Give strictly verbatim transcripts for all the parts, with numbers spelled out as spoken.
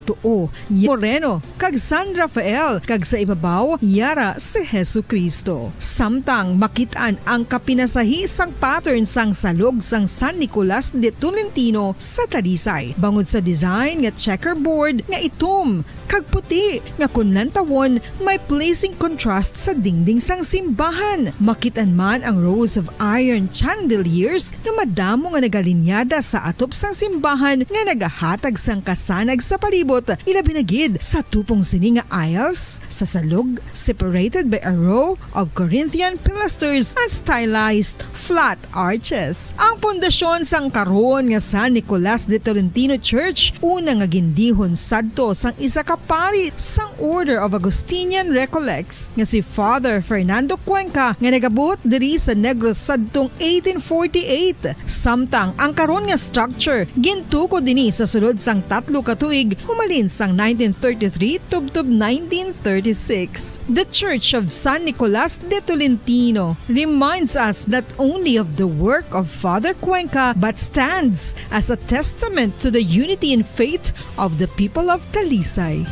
Tuo, Moreno, kag San Rafael, kag sa ibabaw, yara si Jesu-Cristo. Samtang makit-an ang kapinasahi sang pattern sang salog sang San Nicolas de Tolentino sa Talisay, bangod sa design nga checkerboard nga itom kag puti nga kon lantawon may pleasing contrast sa dingding sang simbahan. Makit-an man ang rows of iron chandeliers nga madamo nga nagalinyada sa atop sang simbahan nga nagahatag sang kasanag sa palibot, ilabi na gid sa tupong sini nga aisles sa salog, separated by a row of Corinthian pilasters and stylized flat arches. Ang pundasyon sang karon nga San Nicolas de Tolentino Church, una nga gindihon sadto sang isa ka pari sang Order of Augustinian Recollects nga si Father Fernando Cuenca, nga nagabot diri sa Negros sadtong eighteen forty-eight. Samtang ang karon nga structure gintukod dinhi sa sulod sang tatlo ka tuig humalin sang nineteen thirty-three tubtob nineteen thirty-six. The Church of San Nicolas de Tolentino reminds us not only of the work of Father Cuenca but stands as a testament to the unity in faith of the people of Talisay.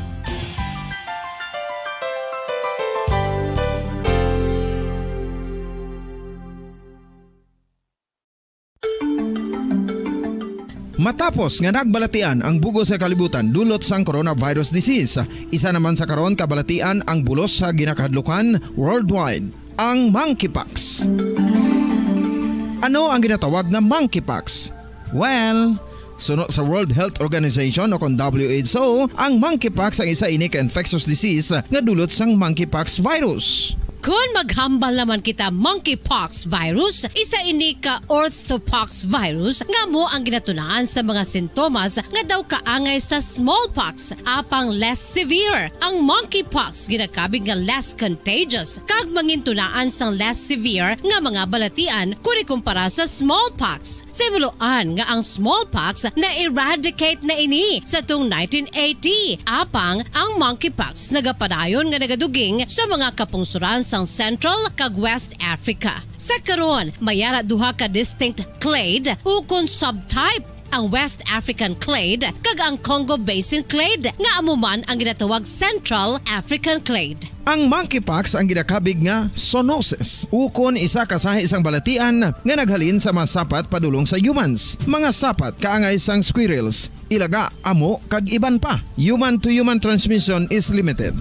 Matapos nga nagbalatian ang bug-os nga kalibutan dulot sang coronavirus disease, isa naman sa karon kabalatian ang bulos sa ginakahadlukan worldwide, ang monkeypox. Ano ang ginatawag nga monkeypox? Well, suno sa World Health Organization o kon W H O, ang monkeypox ang isa ini ka infectious disease nga dulot sang monkeypox virus. Kon maghambal naman kita, monkeypox virus, isa ini ka orthopox virus nga amo ang ginatunaan sa mga sintomas nga daw kaangay sa smallpox, apang less severe. Ang monkeypox ginakabig nga less contagious kag mangintunaan sang less severe nga mga balatian kon ikumpara sa smallpox. Simuloan nga ang smallpox na-eradicate na ini sa tung nineteen eighty, apang ang monkeypox nagapadayon nga nagaduging sa mga kapungsoran sang Central kag West Africa. Sa karon, may ara duha ka distinct clade ukon subtype, ang West African clade kag ang Congo Basin clade, nga amo man ang ginatawag Central African clade. Ang monkeypox ang ginakabig nga zoonosis, ukon isa ka sahi sang balatian nga naghalin sa mga sapat padulong sa humans, mga sapat kaangay sang squirrels, ilaga, amo, kag iban pa. Human-to-human transmission is limited.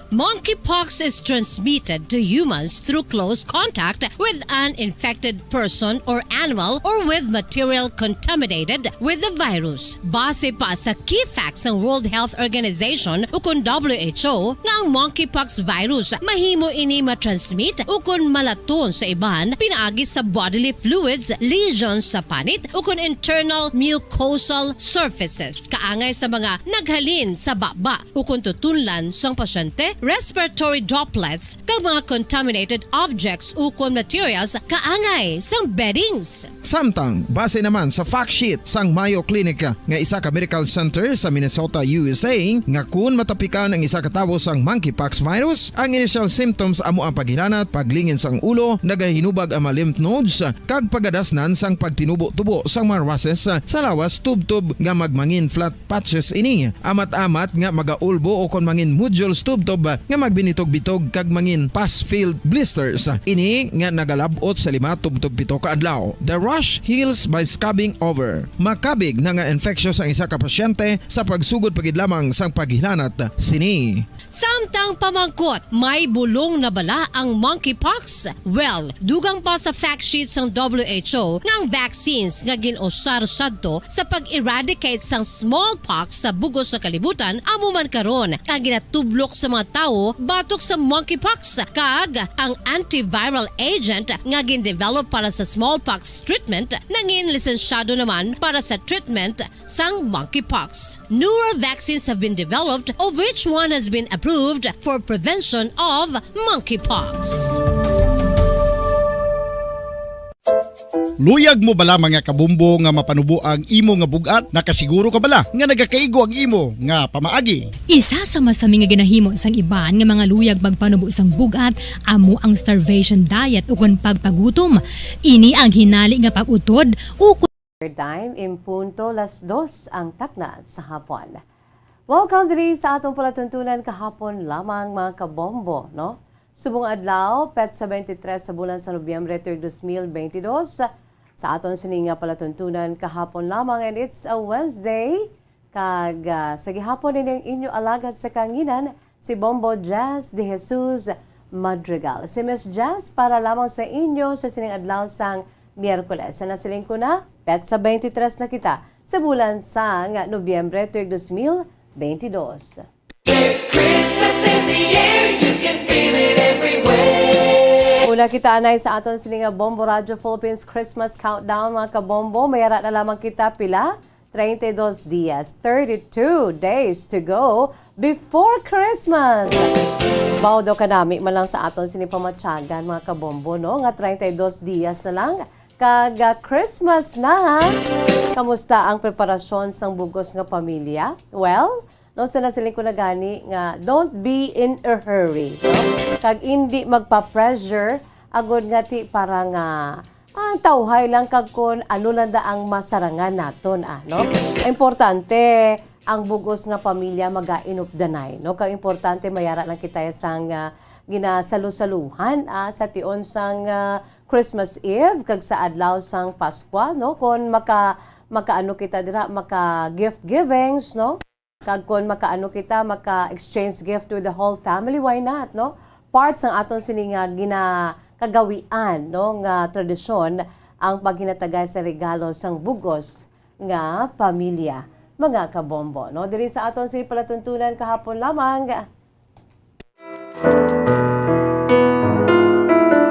Monkeypox is transmitted to humans through close contact with an infected person or animal or with material contaminated with the virus. Base pa sa key facts sang World Health Organization ukon W H O, nga ang monkeypox virus mahimo ini matransmit ukon malaton sa iban pinaagi sa bodily fluids, lesions sa panit, ukon internal mucosal surfaces, kaangay sa mga naghalin sa baba ukon tutunlan sang pasyente, respiratory droplets, kag mga contaminated objects ukon materials kaangay sang beddings. Samtang, base naman sa fact sheet sang Mayo Clinic, nga isa ka medical center sa Minnesota, U S A, nga kun matapikan ang isa ka tawo sang monkeypox virus, ang initial symptoms amo ang paghilanat, paglingin sang ulo, nagahinubag ang mga lymph nodes, kag pagadasnan sang pagtinubo-tubo sang mga rushes sa lawas tubtob nga magmangin flat patches ini, amat-amat nga magaulbo ukon mangin nodules tubtob nga magbinitog-bitog kag mangin pus-filled blisters. Ini nga nagalab-ot sa lima tubtob pito ka adlaw. The rash heals by scabbing over. Makabig na nga infectious ang isa ka pasyente sa pagsugod pa gid lamang sang paghilanat sini. Samtang pamangkot, may bulong na bala ang monkeypox? Well, dugang pa sa fact sheet sang W H O nga ang vaccines nga gin-usar sadto sa pag-eradicate sang smallpox sa bug-os nga kalibutan amo man karon ang ginatublok sa mga tawo batok sa monkeypox, kag ang antiviral agent nga gin-develop para sa smallpox treatment nangin lisensyado naman para sa treatment sang monkeypox. Newer vaccines have been developed, of which one has been approved for prevention of monkeypox. Luyag mo bala, mga kabumbo, nga mapanubo ang imo nga bug-at? Nakasiguro ka bala nga nagakaigo ang imo nga pamaagi? Isa sa masami nga ginahimo sang iban nga mga luyag magpanubo sang bug-at amo ang starvation diet ukon pagpagutom. Ini ang hinali nga pag-utod ukon Time in punto, las dos ang takna sa hapon. Welcome diri sa atong palatuntunan kahapon lamang, mga kabombo, no? Subong adlaw, petsa twenty-three sa bulan sa Nobyembre, tuig dos mil bentidós. Sa aton sini nga palatuntunan kahapon lamang, and it's a Wednesday. Kag, ah, sa gihapon, ini ang inyo alagad sa kanginan, si Bombo Jazz de Jesus Madrigal. Si Miss Jazz para lamang sa inyo sa sining adlaw sang Miyerkules. Sa nasiling ko na, petsa twenty-three na kita sa bulan sang Nobyembre, tuig dos mil bentidós. There's Christmas in the air, you can feel it everywhere. Una kita anay sa aton sini nga Bombo Radyo Philippines Christmas Countdown, mga kabombo. Mayara na lamang kita pila? Treinta y dos dias, thirty-two days to go before Christmas. Mao daw kanami man lang sa aton sini pamatyagan, mga kabombo, no? Nga treinta y dos dias na lang kag, ah, Christmas na. Kamusta ang preparasyon sang bugos nga pamilya? Well, no, sa nasiling ko na gani nga, don't be in a hurry, no? Kag indi magpa-pressure, agod nga ti para nga, ah, tawhay lang kag kon ano lang da ang masarangan naton, ah, no? Importante, ang bugos nga pamilya magainupdanay, no? Kag importante, mayara lang kita sang, ah, ginasalusaluhan, ah, sa tion sang, ah, Christmas Eve kag sa adlaw sang Paskwa, no? Kon maka-, makaano kita dira, maka gift givings, no? Kag kon makaano kita, maka-exchange gift with the whole family, why not, no? Part sang aton sini nga ginakagawian, no, nga tradisyon ang paghinatagay sa regalo sang bugos nga pamilya, mga kabombo, no? Diri sa aton sini palatuntunan kahapon lamang.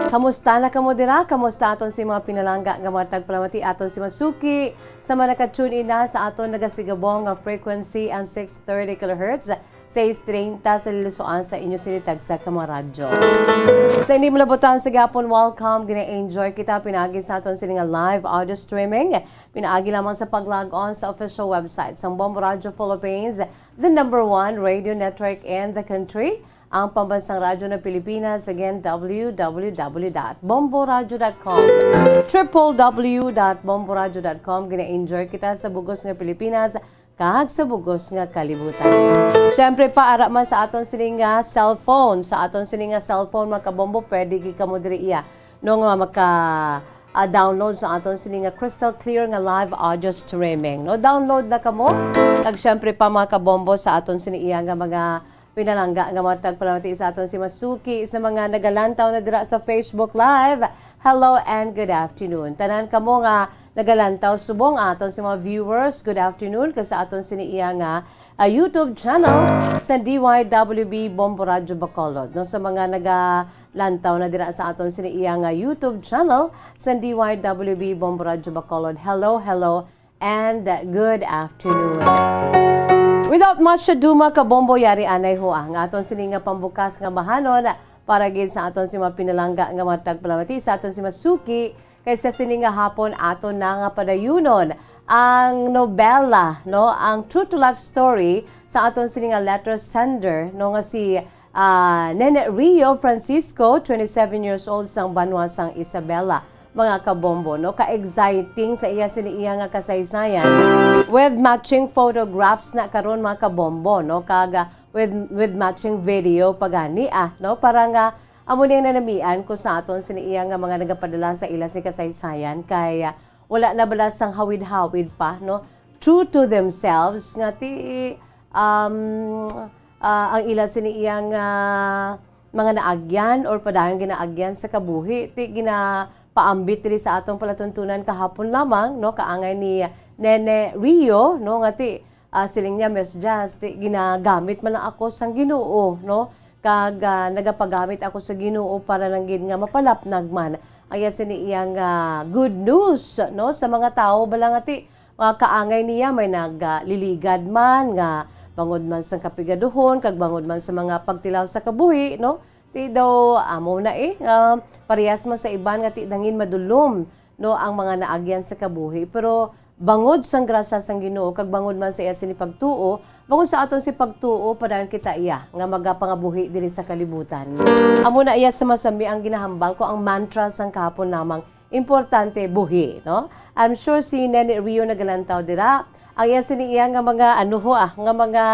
Kamusta na kamo dira? Kamusta aton si mga pinalangga nga mga tagpalamati, aton si masuki sa mga naka-tune in na sa aton nagasigabong nga frequency, ang six thirty kilohertz, sais treinta sa lilusoan sa inyo sini tagsa ka mga radyo. Sa hindi mo nabutan sa gihapon, welcome. Gina-enjoy kita pinagi sa aton sini nga live audio streaming. Pinaagi lamang sa pag-log on sa official website sang Bombo Radyo Philippines, the number one radio network in the country, ang pambansang radyo ng Pilipinas. Again, w w w dot bomboradyo dot com, triple w dot bomboradyo dot com. Gina-enjoy kita sa bugos nga Pilipinas kag sa bugos nga kalibutan. Siyempre pa, ara man sa aton sini nga cellphone, sa aton sini nga cellphone, mga kabombo, pwede gid kamo diri iya, no, nga maka, ah, download sa aton sini nga crystal clear nga live audio streaming, no? Download na kamo. Kag siyempre pa, mga kabombo, sa aton sini iya nga mga pinalangga nga mga tagpalamati, sa aton si masuki sa mga nagalantaw na dira sa Facebook Live. Hello and good afternoon. Tanan kamo nga nagalantaw subong aton sa mga viewers, good afternoon. Kag sa aton sini iya nga, ah, YouTube channel sa D Y W B Bombo Radyo Bacolod. No, sa mga nagalantaw na dira sa aton sini iya nga YouTube channel sa D Y W B Bombo Radyo Bacolod, hello, hello, and good afternoon. Without much ado, mga kabombo, yari anay ho ang aton sini nga pambukas nga bahanon para gid sa aton si mga pinalangga nga mga tagpalamati, sa aton si masuki, kay sa sini nga hapon aton na nga padayunon ang nobela, no, ang true to life story sa aton sini nga letter sender, no, nga si, ah, Nene Rio Francisco, twenty-seven years old, sang banwa sang Isabela. Mga kabombo, no? Ka-exciting sa iya sini iya nga kasaysayan. With matching photographs na karon, mga kabombo, no? Kag, ah, with, with matching video pa gani, ah, no? Para nga amo ni ang nanamian ko sa aton sini iya nga mga nagapadala sa ila sini kasaysayan kay, ah, wala na bala sang hawid-hawid pa, no? True to themselves nga ti, um, ah, ang ila sini iya nga mga naagyan or padayon ginaagyan sa kabuhi, ti ginapaambit diri sa atong palatuntunan kahapon lamang, no, kaangay ni Nene Rio, no, nga ti, ah, siling niya, Miss Jazz, ti ginagamit man lang ako sang Ginoo, no, kag, ah, nagapagamit ako sa Ginoo para lang gid nga mapalapnag man ang iya sini iya nga good news, no, sa mga tawo bala nga ti mga kaangay niya, may nagliligad man nga bangod man sang kapigaduhon kag bangod man sa mga pagtilaw sa kabuhi, no? Ti daw amo na, eh, ah, parehas man sa iban nga ti dangin madulom, no, ang mga naagyan sa kabuhi. Pero bangod sang grasya sang Ginoo kag bangod man sa iya sini pagtuo, bangod sa aton si pagtuo, padayon kita iya nga magapangabuhi diri sa kalibutan. Amo na iya sa masami ang ginahambal ko, ang mantra sang kahapon lamang. Importante, buhi, no? I'm sure si Nene Rio nagalantaw dira. Ang iya sini iya nga mga, ano ho, ah, nga mga,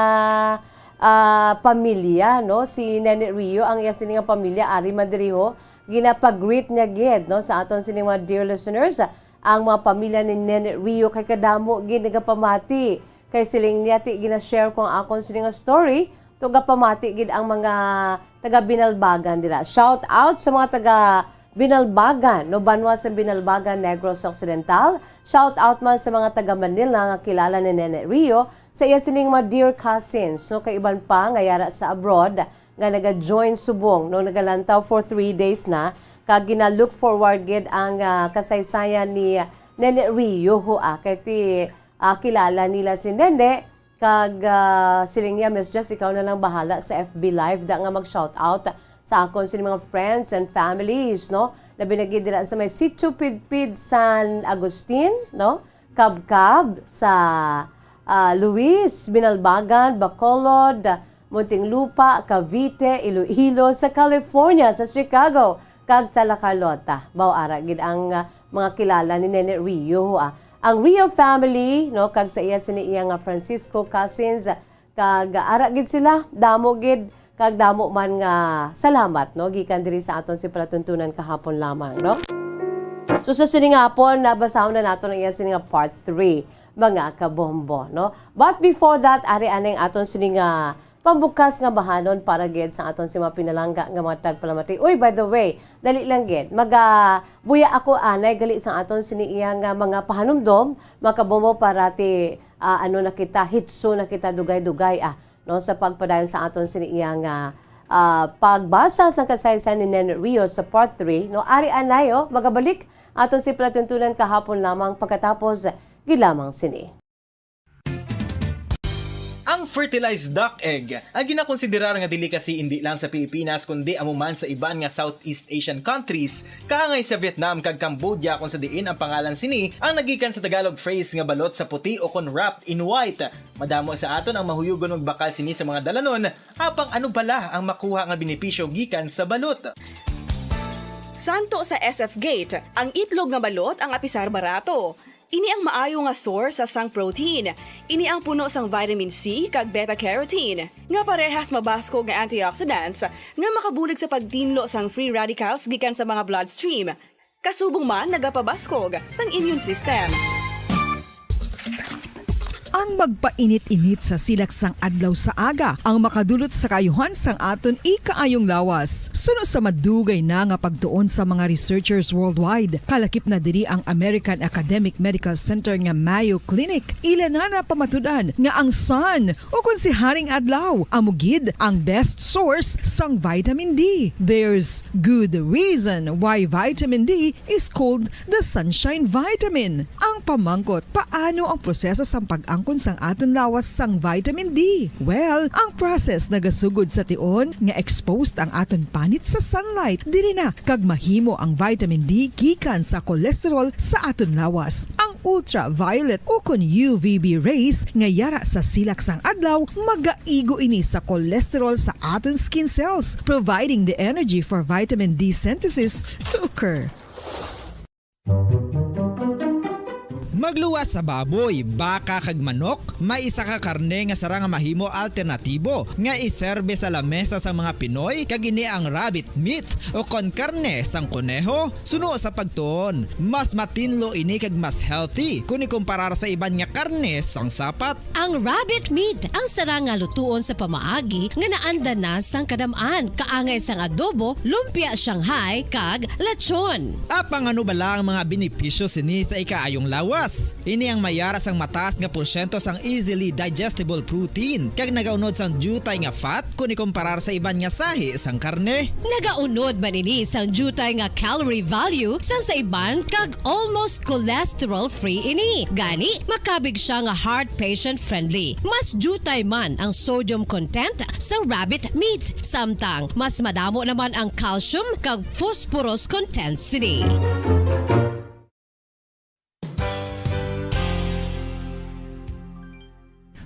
ah, pamilya, no? Si Nene Rio, ang iya sini nga pamilya, ari man diri ho, ginapag-greet niya gid, no, sa aton sini mga dear listeners, ang mga pamilya ni Nene Rio kay kadamo gid nagapamati. Kay siling niya, ti gina-share ko ang akon sini nga story, to gapamati gid ang mga taga Binalbagan dira. Shout out sa mga taga Binalbagan, no, banwa sa Binalbagan, Negros Occidental. Shout out man sa mga taga Manila nga kilala ni Nene Rio sa iya sining mga dear cousins, no, kay iban pa nga yara sa abroad nga naga-join subong, no, nagalantaw for three days na, kag gina-look forward gid ang, ah, kasaysayan ni Nene Rio, ho, ah, kay ti, ah, kilala nila si Nene, kag, ah, siling niya, "Miss Jess, ikaw na lang bahala sa F B Live da nga mag-shout out sa akon sini mga friends and families, no? Labi na gid dira sa may Sitio Pidpid, San Agustin, no? Kabkab sa, ah, Luis, Binalbagan, Bacolod, Muntinlupa, Cavite, Iloilo, sa California, sa Chicago, kag sa La Carlota." Baw ara gid ang, ah, mga kilala ni Nene Rio, ah. Ang Rio family, no, kag sa iya sini iya nga Francisco cousins, kag ara gid sila, damo gid, kag damo man nga salamat, no, gikan diri sa aton si palatuntunan kahapon lamang, no? So, sa sini nga hapon, nabasahon na nato ang iya sini nga part three, mga kabombo, no? But before that, ari aning aton sini nga pambukas nga bahanon para gid sa aton si mga pinalangga nga mga tagpalamati. Uy, by the way, dali lang gid, magabuya ako anay gali sa aton sini iya nga mga pahanumdom, mga kabombo, para ti, ah, ano na kita, hitso na kita dugay-dugay, ah, no, sa pagpadayon sa aton sini iya nga, ah, pagbasa sa kasaysayan ni Nene Rio sa part three, no? Ari anay, oh, magabalik aton si palatuntunan kahapon lamang pagkatapos gid lamang sini. Ang fertilized duck egg, ang ginakonsiderar nga delicacy indi lang sa Pilipinas, kundi amo man sa iban nga Southeast Asian countries, kaangay sa Vietnam kag Cambodia, kung sa diin ang pangalan sini ang nagikan sa Tagalog phrase nga balot sa puti o kon wrapped in white. Madamo sa aton ang mahuyugon magbakal sini sa mga dalanon, apang ano bala ang makuha nga benepisyo gikan sa balot? Santo sa S F Gate, ang itlog nga balot ang apisar barato. Ini ang maayo nga source sa sang protein. Ini ang puno sang vitamin C kag beta-carotene, nga parehas mabaskog nga antioxidants nga makabulig sa pagtinlo sang free radicals gikan sa mga bloodstream. Kasubong man nagapabaskog sang immune system. Ang magpainit-init sa silak sang adlaw sa aga ang makadulot sa kaayuhan sang aton ikaayong lawas. Suno sa madugay na nga pagtuon sa mga researchers worldwide, kalakip na diri ang American Academic Medical Center nga Mayo Clinic. Ila na napamatud-an nga ang sun, o kon si Haring Adlaw, amo gid ang best source sang vitamin D. There's good reason why vitamin D is called the sunshine vitamin. Ang pamangkot, paano ang proseso sang pag-angkon sang aton lawas sang vitamin D? Well, ang process nagasugod sa tion nga exposed ang aton panit sa sunlight. Diri na kag mahimo ang vitamin D gikan sa cholesterol sa aton lawas. Ang ultraviolet o kon U V B rays nga yara sa silak sang adlaw magaigo ini sa cholesterol sa aton skin cells, providing the energy for vitamin D synthesis to occur. Magluwas sa baboy, baka, kag manok, may isa ka karne nga sarang nga mahimo alternatibo nga iserbe sa lamesa sang mga Pinoy, kag ini ang rabbit meat o kon karne sang koneho. Suno sa pagtuon, mas matinlo ini kag mas healthy kon ikumparar sa iban nga karne sang sapat. Ang rabbit meat ang sarang nga lutuon sa pamaagi nga naanda na sang kadam-an, kaangay sang adobo, lumpia Shanghai, kag lechon. Apang ano bala ang mga benepisyo sini sa ikaayong lawas? Ini ang mayara sang mataas nga porsyento sang easily digestible protein, kag nagaunod sang diutay nga fat kon ikumparar sa iban nga sahi sang karne. Nagaunod man ini sang diutay nga calorie value sang sa iban, kag almost cholesterol-free ini. Gani, makabig sia nga heart patient-friendly. Mas diutay man ang sodium content sa rabbit meat, samtang mas madamo naman ang calcium kag phosphorus content sini.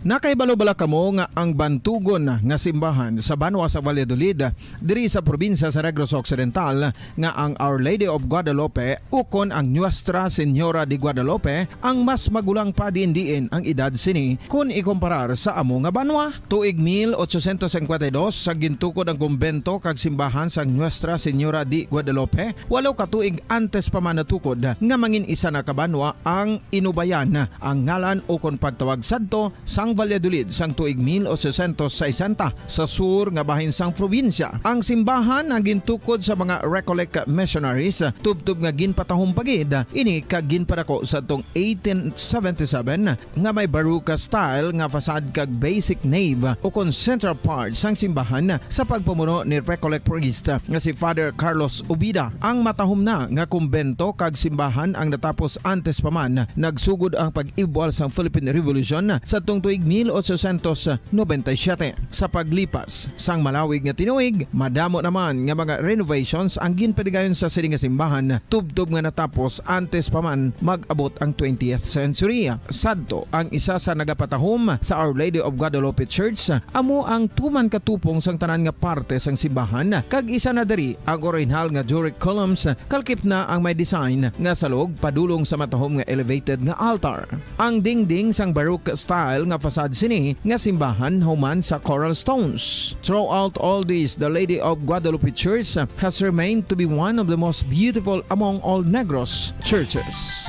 Nakahibalo bala kamo nga ang bantugon nga simbahan sa banwa sa Valladolid, diri sa probinsya sa Negros Occidental, nga ang Our Lady of Guadalupe ukon ang Nuestra Señora de Guadalupe ang mas magulang pa diin-diin ang edad sini kon ikumparar sa amo nga banwa? Tuig mil ochocientos cincuenta y dos sa gintukod ang kumbento kag simbahan sang Nuestra Señora de Guadalupe, walo ka tuig antes pa man natukod nga mangin isa na ka banwa ang Inubayan, ang ngalan ukon pagtawag sadto sang Valladolid sang tuig mil ochocientos sesenta sa sur nga bahin sang probinsya. Ang simbahan ang gintukod sa mga Recollect missionaries, tubtob nga ginpatahom pa gid ini kag ginpadako sadtong eighteen seventy-seven nga may Baroque style nga facade kag basic nave ukon central part sang simbahan sa pagpamuno ni Recollect priest nga si Father Carlos Ubida. Ang matahom na nga kumbento kag simbahan ang natapos antes pa man nagsugod ang pag-ibwal sang Philippine Revolution sadtong tuig mil ochocientos noventa y siete. Sa paglipas sang malawig nga tinuig, madamo naman nga mga renovations ang ginpadigayon sa sini nga simbahan, tubtob nga natapos antes pa man mag-abot ang twentieth century. Sadto, ang isa sa nagapatahom sa Our Lady of Guadalupe Church amo ang tuman katupong sang tanan nga parte sang simbahan, kag isa na diri ang orihinal nga Doric columns, kalkip na ang may design nga salog padulong sa matahom nga elevated nga altar. Ang dingding sang Baroque style nga facade sini nga simbahan human sa coral stones. Throughout all this, the Lady of Guadalupe Church has remained to be one of the most beautiful among all Negros churches.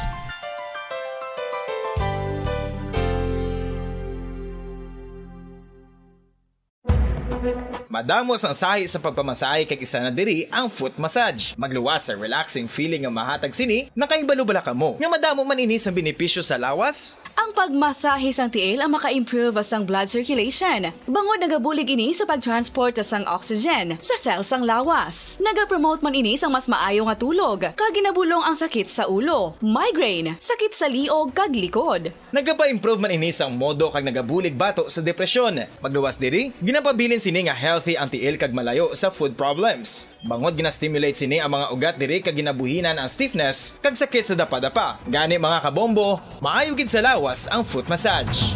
Madamo sang sahi sa pagpamasahe kag isa na diri ang foot massage. Magluwas sa relaxing feeling nga mahatag sini, nakahibalo bala kamo nga madamo man ini sang benepisyo sa lawas? Ang pagmasahe sang tiil ang maka-improve sang blood circulation, bangod nagabulig ini sa pag-transport sang oxygen sa cell sang lawas. Nagapromote man ini sang mas maayo nga tulog, kag ginabulong ang sakit sa ulo, migraine, sakit sa liog, kag likod. Nagapa-improve man ini sang modo kag nagabulig bato sa depresyon. Magluwas diri, ginapabilin sini nga healthy ang tiil kag malayo sa foot problems. Bangod gina-stimulate sini ang mga ugat diri kag ginabuhinan ang stiffness kag sakit sa dapadapa. Gani, mga kabombo, maayo gid sa lawas ang foot massage.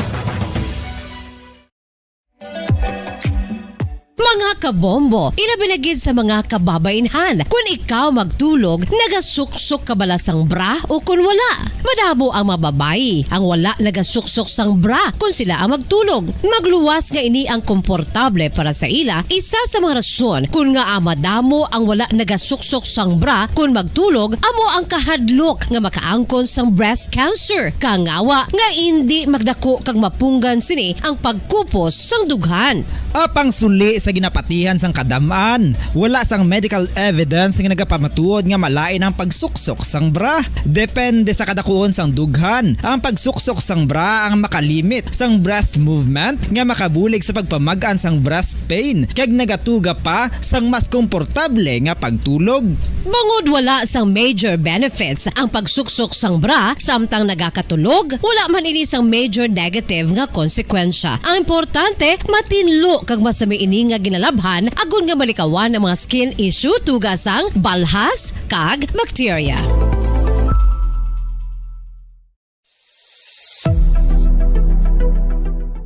Mga kabombo, ilabi na gid sa mga kababainhan, kun ikaw magtulog, nagasuksok ka bala sang bra o kun wala? Madamo ang mga babayi ang wala nagasuksok sang bra kun sila ang magtulog. Magluwas nga ini ang komportable para sa ila, isa sa mga rason kun ngaa madamo ang wala nagasuksok sang bra kun magtulog amo ang kahadlok nga makaangkon sang breast cancer. Kangawa nga indi magdako kag mapunggan sini ang pagkupos sang dughan. Apang suli sa ginapatihan sang kadam-an, wala sang medical evidence nga nagapamatuod nga malain ang pagsuksok sang bra. Depende sa kadakuon sang dughan. Ang pagsuksok sang bra ang makalimit sang breast movement nga makabulig sa pagpamag-an sang breast pain kag nagatuga pa sang mas komportable nga pagtulog. Bangod wala sang major benefits ang pagsuksok sang bra samtang nagakatulog, wala man ini sang major negative nga konsekwensya. Ang importante, matinlo kag masami ini nga ginalabhan agod nga malikawan ang mga skin issue tuga sang balhas kag bakterya.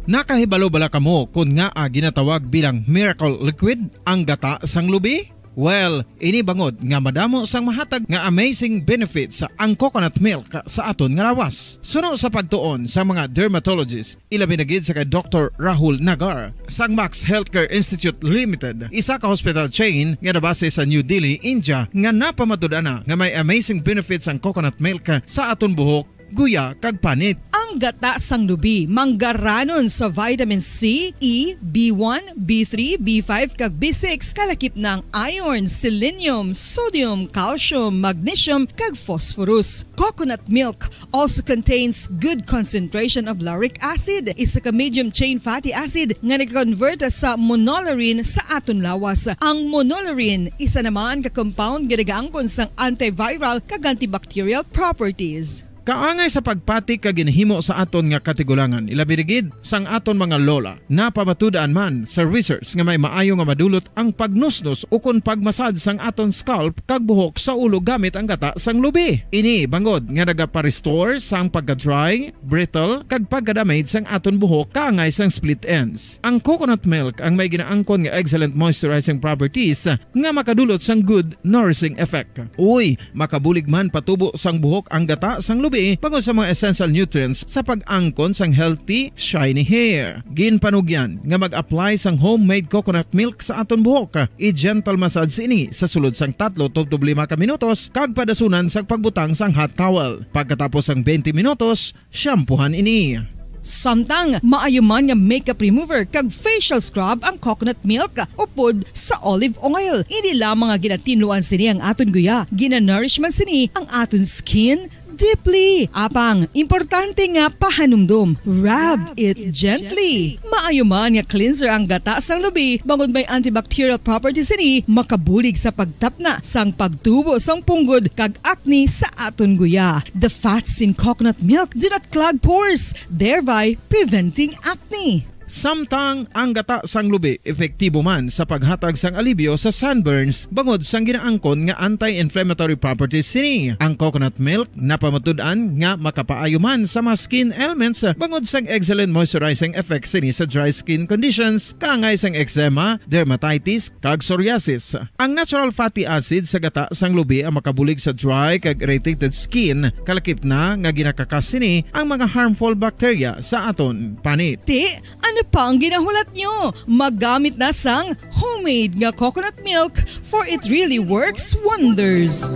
Nakahibalo bala kamo kon ngaa ginatawag bilang miracle liquid ang gata sang lubi? Well, ini bangod nga madamo sang mahatag nga amazing benefits ang coconut milk sa aton nga lawas. Suno sa pagtuon sa mga dermatologist, ilabi na gid sa kay Doktor Rahul Nagar sang Max Healthcare Institute Limited, isa ka hospital chain nga nabase sa New Delhi, India, nga napamatud-an na nga may amazing benefits ang coconut milk sa aton buhok, guya, kag panit. Ang gata sang lubi manggaranon sa vitamin C, E, B one, B three, B five, kag B six, kalakip na ang iron, selenium, sodium, calcium, magnesium, kag phosphorus. Coconut milk also contains good concentration of lauric acid, isa ka medium chain fatty acid nga nag-convert sa monolaurin sa aton lawas. Ang monolaurin, isa naman ka compound nga nagaangkon sang antiviral kag antibacterial properties. Kaangay sa pagpati kag ginhimo sa aton nga katigulangan, ilabi na gid sang aton mga lola. Napamatud-an man sa research nga may maayo nga madulot ang pagnusnos ukon pagmasad sang aton scalp kag buhok sa ulo gamit ang gata sang lubi. Ini bangod nga nagapa-restore sang pagka-dry, brittle, kag pagka-damage sang aton buhok kaangay sang split ends. Ang coconut milk ang may ginaangkon nga excellent moisturizing properties nga makadulot sang good nourishing effect. Uy, makabulig man patubo sang buhok ang gata sang lubi bangod sa mga essential nutrients sa pag-angkon sang healthy, shiny hair. Ginpanugyan nga mag-apply sang homemade coconut milk sa aton buhok. I-gentle massage ini sa sulod sang tatlo tubtob lima ka minutos kag padasunan sang pagbutang sang hot towel. Pagkatapos sang twenty minutos, shampoohan ini. Samtang maayo man nga makeup remover kag facial scrub ang coconut milk upod sa olive oil. Hindi lamang nga ginatinluan sini ang aton guya, ginanourish man sini ang aton skin deeply. Apang, importante nga pahanumdom, rub it gently. Maayo man nga cleanser ang gata sang lubi, bangod may antibacterial properties sini, makabulig sa pagtapna sang pagtubo sang punggod kag acne sa aton guya. The fats in coconut milk do not clog pores, thereby preventing acne. Samtang ang gata sang lubi epektibo man sa paghatag sang alibyo sa sunburns bangod sang ginaangkon nga anti-inflammatory properties sini. Ang coconut milk napamatud-an nga makapaayo man sa mga skin ailments bangod sang excellent moisturizing effects sini sa dry skin conditions, kaangay sang eczema, dermatitis, kag psoriasis. Ang natural fatty acid sa gata sang lubi ang makabulig sa dry kag irritated skin, kalakip na nga ginakakas sini ang mga harmful bacteria sa aton panit. Ti, ano pa ang ginahulat nyo? Magamit na sang homemade nga coconut milk, for it really works wonders.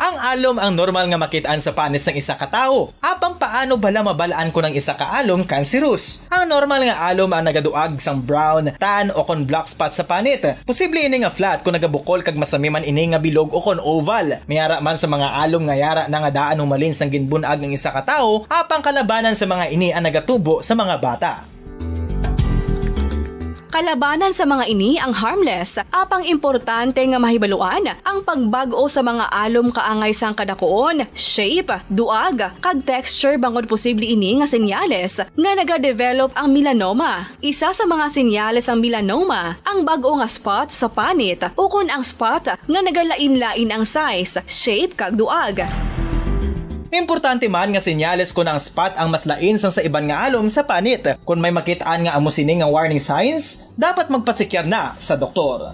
Ang alom ang normal nga makit-an sa panit sang isa ka tawo. Apang paano bala mabal-an kon ang isa ka alom cancerous? Ang normal nga alom ang nagaduag sang brown, tan, o kon black spot sa panit. Posible ini nga flat kon nagabukol kag masami man ini nga bilog o kon oval. May ara man sa mga alom nga yara na nga daan humalin sang ginbun-ag ang isa ka tawo, apang kalabanan sa mga ini ang nagatubo sa mga bata. Kalabanan sa mga ini ang harmless, apang importante nga mahibaluan ang pagbag-o sa mga alom kaangay sang kadakuon, shape, duag, kag texture bangod posible ini nga senyales nga nagadevelop ang melanoma. Isa sa mga senyales sang melanoma ang bag-o nga spot sa panit ukon ang spot nga nagalain-lain ang size, shape, kag duag. Importante man nga senyales kon ang spot ang mas lain sang sa iban nga alom sa panit. Kon may makit-an nga amo sini nga warning signs, dapat magpasikyar na sa doktor.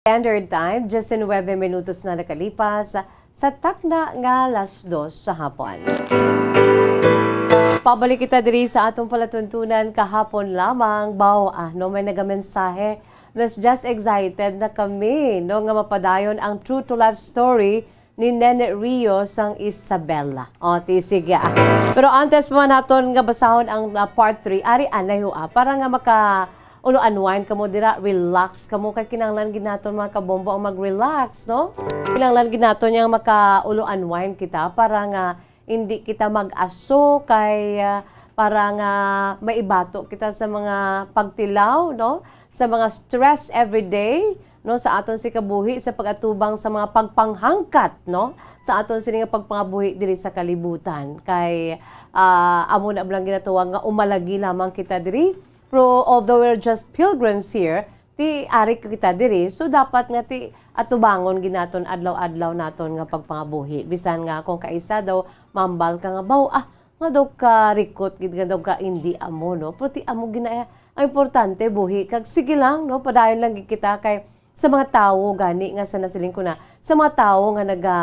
Standard Time, disinuebe minutos na nakalipas sa takna nga alas dos sa hapon. Pabalik kita diri sa atong palatuntunan kahapon lamang. Baw, ah, no, may nagamensahe. Mas just excited na kami, no, nga mapadayon ang true to life story ni Nene Rio sang Isabela. O, ti, sige, ah. Pero antes pa man naton nga basahon ang, ah, part three, ari anay ho, ah, para nga maka-, ulo unwind kamo dira, relax kamo, kay kinahanglan gid naton, mga kabombo, ang mag-relax, no? Kinahanglan gid naton yang maka-ulo unwind kita para nga hindi kita mag-aso, kay, ah, para nga maibato kita sa mga pagtilaw, no? Sa mga stress everyday, no? Sa aton si kabuhi, sa pag-atubang sa mga pagpanghangkat, no? Sa aton sini nga pagpangabuhi diri sa kalibutan. Kay, ah, amo na lang ginatuwa nga umalagi lamang kita diri. Pero although we're just pilgrims here, ti ari kita diri, so dapat nga ti atubangon gid naton adlaw-adlaw naton nga pagpangabuhi. Bisan nga kung kaisa daw mambal ka nga, "Baw, ah, nga daw ka rikot gid, nga daw ka hindi amo, no?" Pero ti amo gina-, ang importante, buhi kag sige lang, no? Padayon lang gid kita kay sa mga tawo gani nga sa nasiling ko na, sa mga tawo nga naga,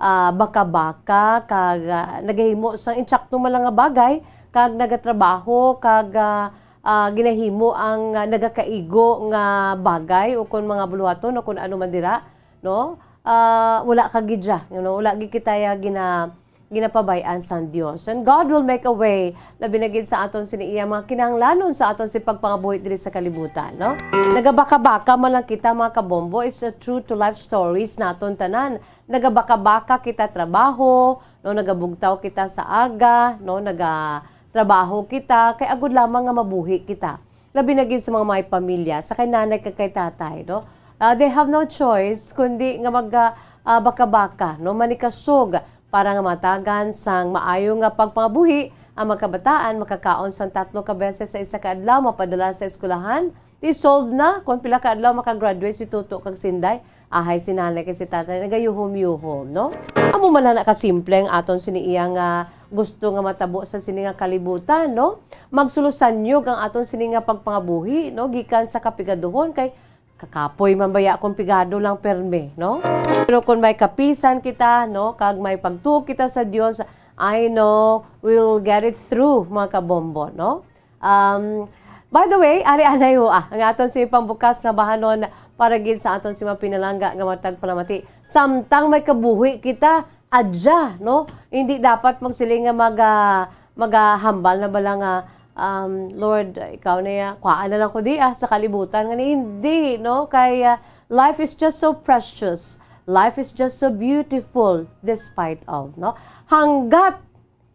ah, baka-baka kag, ah, nagahimo sang insakto man lang nga bagay kag nagatrabaho kag, ah, ah, ginahimo ang, ah, nagakaigo nga bagay o kon mga buluhaton o kon ano man dira, no? Ah, wala ka gid siya, you know, wala gid kita ya gina-, ginapabay-an sang Dios. And God will make a way, labi na gid sa aton sini iya mga kinahanglanon sa aton si pagpangabuhi diri sa kalibutan, no? Nagabaka-baka man lang kita, mga kabombo, it's a true to life stories naton tanan. Nagabaka-baka kita trabaho, no, nagabugtaw kita sa aga, no, nagatrabaho kita kay agud lamang nga mabuhi kita. labi na gid sa mga may pamilya, sa kay nanay kag kay tatay, no? Ah, they have no choice kundi nga mag, ah, ah, baka-baka, no? Manikasog para nga matagan sang maayo nga pagpangabuhi ang mga kabataan, makakaon sang tatlo ka beses sa isa ka adlaw, mapadala sa eskwelahan. Di solve na kon pila ka adlaw makagraduate si Tuto kag Sinday. Ahay, si nanay kag si tatay nagayuhom-yuhom, no? Amo man lang na kasimple ang aton sini iya nga gusto nga matabo sa sini nga kalibutan, no? Magsulusanyog ang aton sini nga pagpangabuhi, no? Gikan sa kapigaduhon, kay kakapoy man baya kung pigado lang perme, no? Pero kung may kapisan kita, no, kag may pagtuo kita sa Dios, I know we will get it through, mga kabombo, no? Um, by the way, ari anay ho, ah, ang aton si pambukas nga bahanon para gid sa aton si mga pinalangga nga matag palamati. Samtang may kabuhi kita, adya, no? Hindi dapat magsiling nga maga-, magahambal na bala nga, um, "Lord, ikaw na ya, kuhaan na lang ko di, ah, sa kalibutan nga ni." Hindi, no? Kay, ah, life is just so precious. Life is just so beautiful despite of, no? Hanggat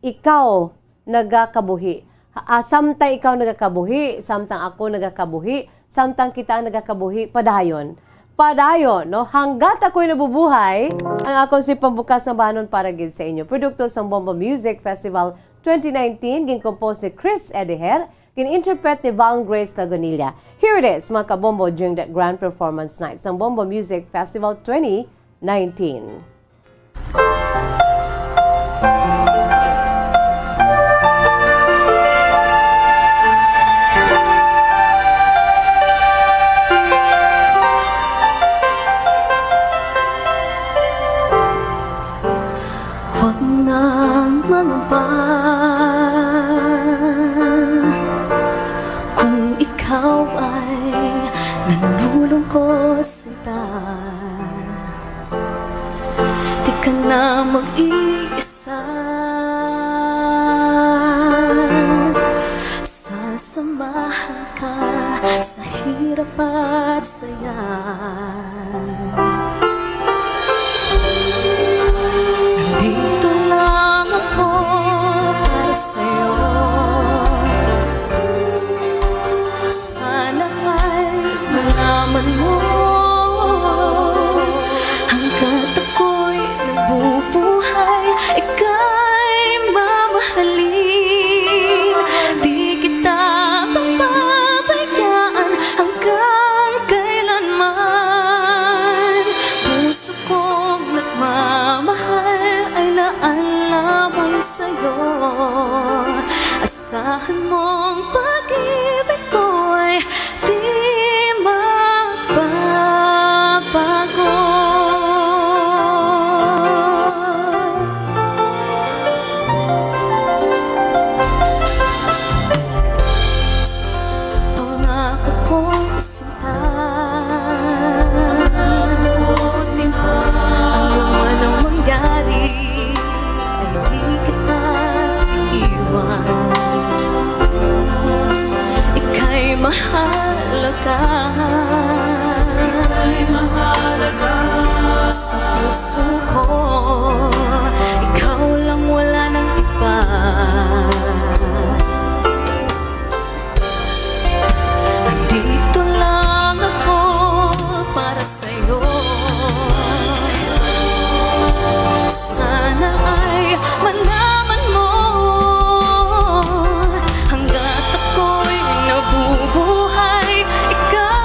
ikaw nagakabuhi. Ah, samtang ikaw nagakabuhi, samtang ako nagakabuhi, samtang kita ang nagakabuhi, padayon. Padayon, no? Hanggat ako'y nabubuhay, ang akon si pambukas nga bahanon para gid sa inyo. Produkto sang Bombo Music Festival twenty nineteen, ginkompose ni Chris Ediher, gin-interpret ni Val Grace Lagunilla. Here it is, mga kabombo, during the grand performance night sang Bombo Music Festival twenty nineteen. Huwag nang mangamba kung ikaw ay nalulungkot, sinta. Di ka na mag-iisa. Sasamahan ka sa hirap at saya. Nandito lang ako para sa'yo. Sana ay malaman mo, hanggat ako'y nabubuhay, ika'y mamahalin. Di kita papabayaan hanggang kailanman. Puso kong nagmamahal ay naanlamay sa'yo. Asahan mong pag-ibig ko'y di magbabago. Pangako kong sinta, ano man ang mangyari, ay di kita iwan. Ika'y mahalaga. Sa puso ko, ikaw lang, wala nang iba. Nandito lang ako para sa'yo. Sana ay malaman mo, hanggat ako'y nabubuhay, ikaw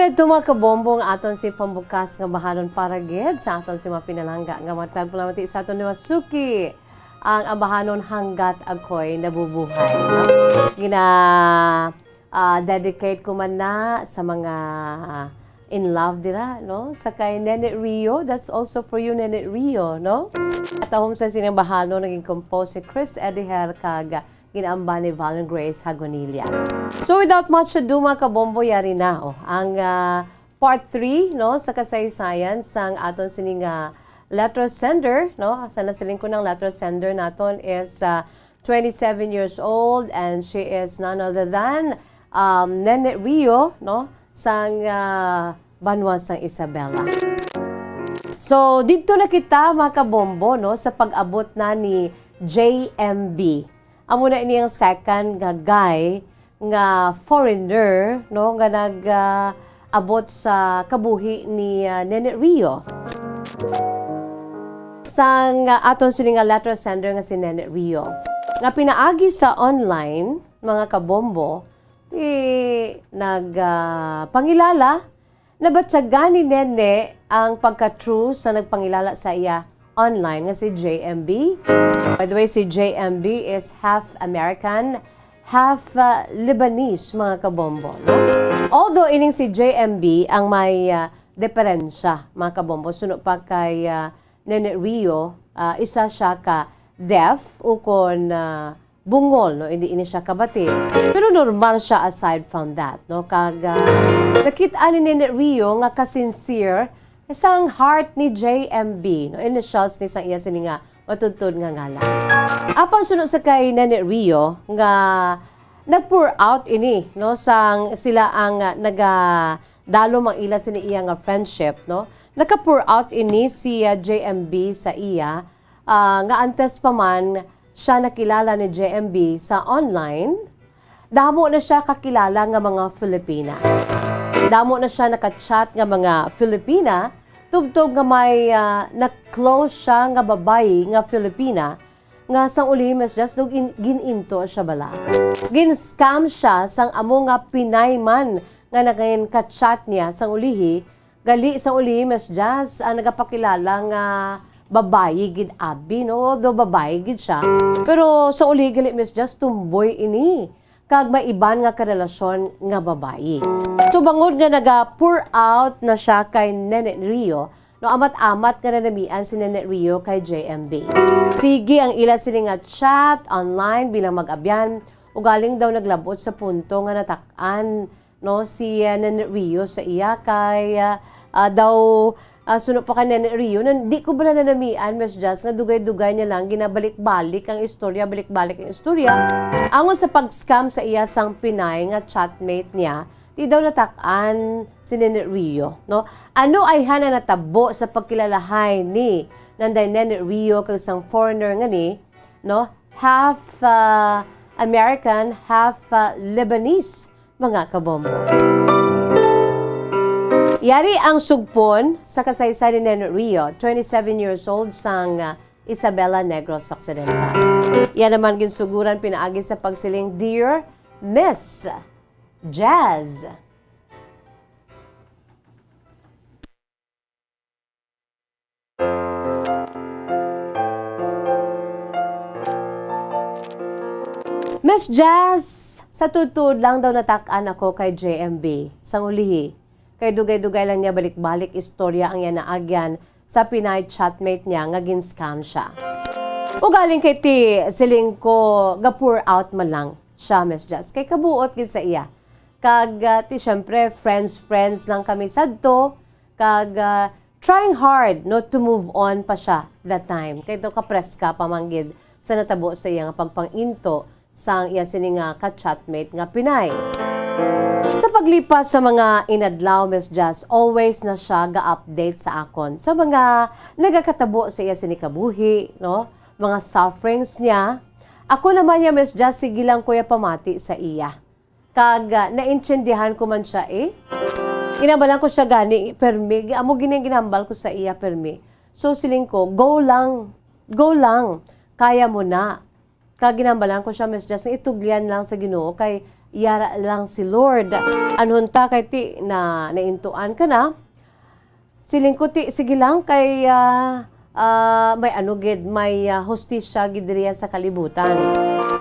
Ito, mga kabombo, ang aton si pambukas nga bahanon para gid sa aton si mga pinalangga nga matag palamati sa aton ni Masuki, ang ambahanon Hanggat Ako'y Nabubuhay, no? Gina, ah, dedicate ko man na sa mga in love dira, no? Sa kay Nene Rio, that's also for you, Nene Rio, no? At ahom sa sining bahanon, naging compose si Chris Ediher kag ginaamba ni Valen Grace Hagonilla. So, without much ado, mga kabombo, yari na, oh, ang, ah, part three, no, sa kasaysayan sang aton sining, ah, letter sender, no? Sa nasiling ko ng letter sender naton is, ah, twenty-seven years old, and she is none other than, um, Nene Rio, no, sang, ah, banwa sang Isabela. So, didto na kita, mga kabombo, no, sa pag-abot na ni J M B. Amo na ini ang second nga guy nga foreigner, no, nga nag, ah, abot sa kabuhi ni, ah, Nene Rio. Sang, ah, aton sini nga letter sender nga si Nene Rio, nga pinaagi sa online, mga kabombo, ti nag, ah, pangilala, nabatyagan ni Nene ang pagka-true sa nagpangilala sa iya online nga si J M B. By the way, si J M B is half American, half, ah, Lebanese, mga kabombo, no? Although ining si J M B ang may, ah, diferensya, mga kabombo, suno pa kay, ah, Nene Rio, ah, isa siya ka deaf ukon, ah, bungol, no? Hindi ini siya kabati. Pero normal siya aside from that, no? Kag, ah, nakit-an ni Nene Rio nga ka-sincere sang heart ni J M B, no? Initials ni sang iya sini nga matudtod nga ngalan. Apan suno sa kay Nene Rio nga nag-pour out ini, no? Sang sila ang, ah, nagadalom ang ila sini iya nga friendship, no? Naka-pour out ini si, ah, J M B sa iya, ah, nga antes pa man siya nakilala ni J M B sa online, damo na siya kakilala nga mga Filipina. Damo na siya naka-chat nga mga Filipina, tubtob nga may, ah, na-close siya nga babayi nga Filipina, nga sang uli, Miss Jess, dug in-, gin-into siya bala. Gin-scam siya sang amo nga Pinay man nga nagin ka-chat niya sang ulihi, gali sang uli, Miss Jess, ang nagapakilala nga babayi gid abi, no? Although babayi gid siya, pero sa uli gali, Miss Jess, tumboy ini kag may iban nga karelasyon nga babayi. So, bangod nga naga-pour out na siya kay Nene Rio, no, amat-amat nga nanamian si Nene Rio kay J M B. Sige ang ila sini nga chat online bilang mag-abyan, ugaling daw naglabot sa punto nga natak-an, no, si, ah, Nene Rio sa iya kay, ah, ah, daw, ah, suno pa kay Nene Rio, nan-, di ko bala nanamian, Miss Jess, nga dugay-dugay niya lang ginabalik-balik ang istorya, balik-balik ang istorya. Angon sa pag-scam sa iya sang Pinay nga chatmate niya, di daw natak-an si Nene Rio, no? Ano ayhan ang natabo sa pagkilalahay ni Nanday Nene Rio kag sang foreigner nga ni, no? Half, ah, American, half, ah, Lebanese, mga kabombo. Yari ang sugpon sa kasaysay ni Nene Rio, twenty-seven years old, sang, ah, Isabela Negros Occidental. Iya naman ginsuguran pinaagi sa pagsiling, "Dear Miss Jazz." Miss Jazz, sa tuod-tuod lang daw natak-an ako kay J M B sang ulihi, kay dugay-dugay lang niya balik-balik istorya ang iya naagyan sa Pinay chatmate niya nga gin-scam siya. Ugaling kay ti siling ko, ga-pour out man lang siya, Miss Jazz, kay kabuot gid sa iya. Kag, ah, ti syempre, friends, friends lang kami sadto. Kag, ah, trying hard, no, to move on pa siya that time. Kay daw kapreska pa man gid sa natabo sa iya nga pagpang-into sang iya sini nga ka-chatmate nga Pinay. Sa paglipas sa mga inadlaw, Miss Jazz, always na siya ga-update sa akon sa mga nagakatabo sa iya sini kabuhi, no? Mga sufferings niya. Ako naman niya, Miss Jazz, sige lang ko ya pamati sa iya. Kag, ah, naintindihan ko man siya, eh. Ginambalan ko siya gani, permi. Amo gini ang ginambal ko sa iya, permi. So, siling ko, "Go lang. Go lang. Kaya mo na." Kag ginambalan ko siya, Miss Jazz, nga ituglian lang sa Ginoo, kay Yara lang si Lord. Anhon ta kay ti na naintuan ka na. Siling ko ti, sige lang kay, ah, ah, may ano gid, may, ah, hustisya gid diriya sa kalibutan.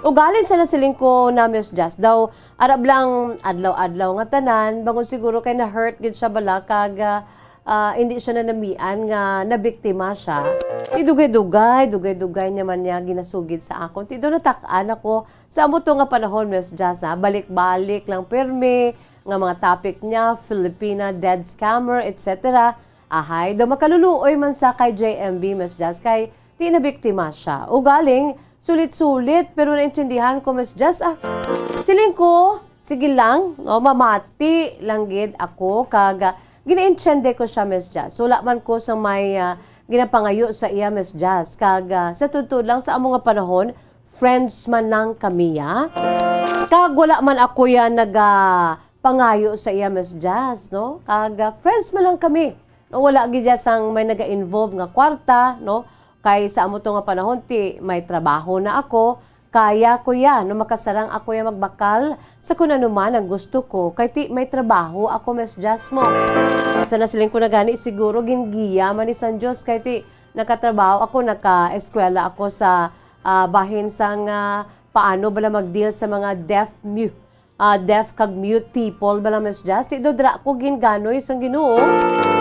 Ugalin sa nasiling ko na Miss Jazz daw, arab lang adlaw-adlaw nga tanan, bangon siguro kay na-hurt gid siya bala kag, ah, ah, hindi siya nanamian nga nabiktima siya. Ti dugay-dugay, dugay-dugay niya man niya ginasugid sa akon. Ti daw natak-an ako sa amo to nga panahon, Miss Jazz, ha? Balik-balik lang pirmi nga mga topic niya, Filipina dead scammer, et cetera. Ahay, daw makaluluoy man sa kay J M B, Miss Jazz, kay ti nabiktima siya. Ugaling, sulit-sulit, pero naintindihan ko, Miss Jazz, ah. Siling ko, sige lang, no, mamati lang gid ako, kag, ah, ginaintiende ko siya, Miss Jazz. Wala man ko sa may, ah, ginapangayo sa iya, Miss Jazz. Kag, ah, sa tuod-tuod lang, sa amo nga panahon, friends man lang kami, ah. Kag wala man ako ya naga pangayo sa iya, Miss Jazz, no? Kag, ah, friends man lang kami. No, wala gid ya sang may naga-involve nga kwarta, no? Kay sa amo to nga panahon, ti may trabaho na ako, kaya ko ya, no, makasarang ako ya magbakal sa kun ano man ang gusto ko, kay ti may trabaho ako, Miss Jazz mo. Sa nasiling ko na gani, siguro gingiya man ni sang Dios, kay ti nakatrabaho ako, naka-eskwela ako sa, ah, bahin sang, ah, paano bala mag-deal sa mga deaf mute, ah, deaf kag mute people bala, Miss Jazz. Ti daw dira ko ginganoy sang Ginoo.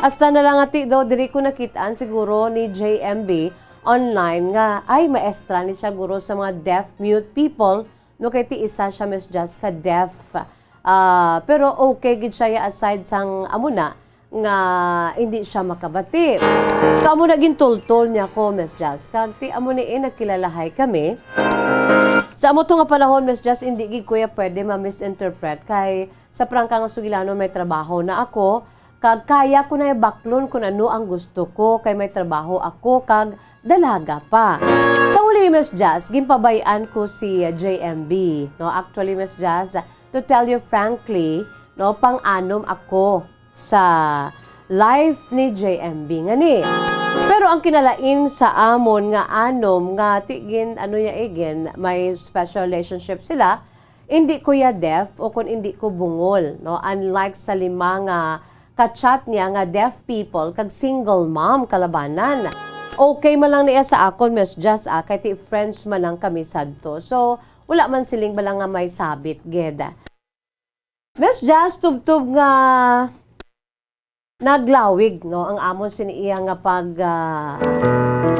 Hasta na lang nga ti daw diri ko nakit-an siguro ni J M B online nga, ay, maestra ni siya guro sa mga deaf mute people. No, kay ti isa siya, Miss Jazz, ka deaf. Ah, pero okay gid siya ya aside sang amo na nga hindi siya makabati. So, amo na gintultol niya ko, Miss Jazz. Kag ti amo ni, eh, nagkilalahay kami. Sa amo to nga panahon, Miss Jazz, hindi gid ko ya pwede ma-misinterpret kay sa prangka nga sugilanon may trabaho na ako. Kag kaya ko na baklon kun ano ang gusto ko, kay may trabaho ako, kag dalaga pa. Sa uli, Miss Jazz, ginpabay-an ko si J M B, no? Actually, Miss Jazz, to tell you frankly, no, pang-anom ako sa life ni J M B nga ni. Pero ang kinalain sa amon nga anom nga ti gin, ano ya, eh, gin, may special relationship sila, hindi ko ya deaf o kon hindi ko bungol, no? Unlike sa lima nga ka-chat niya nga deaf people kag single mom kalabanan. Okay man lang niya sa akon, Miss Jazz, ah, kay ti friends man lang kami sadto. So, wala man siling bala nga may sabit, gid. Miss Jazz, tubtob nga naglawig, no, ang amon sini iya nga pag, ah,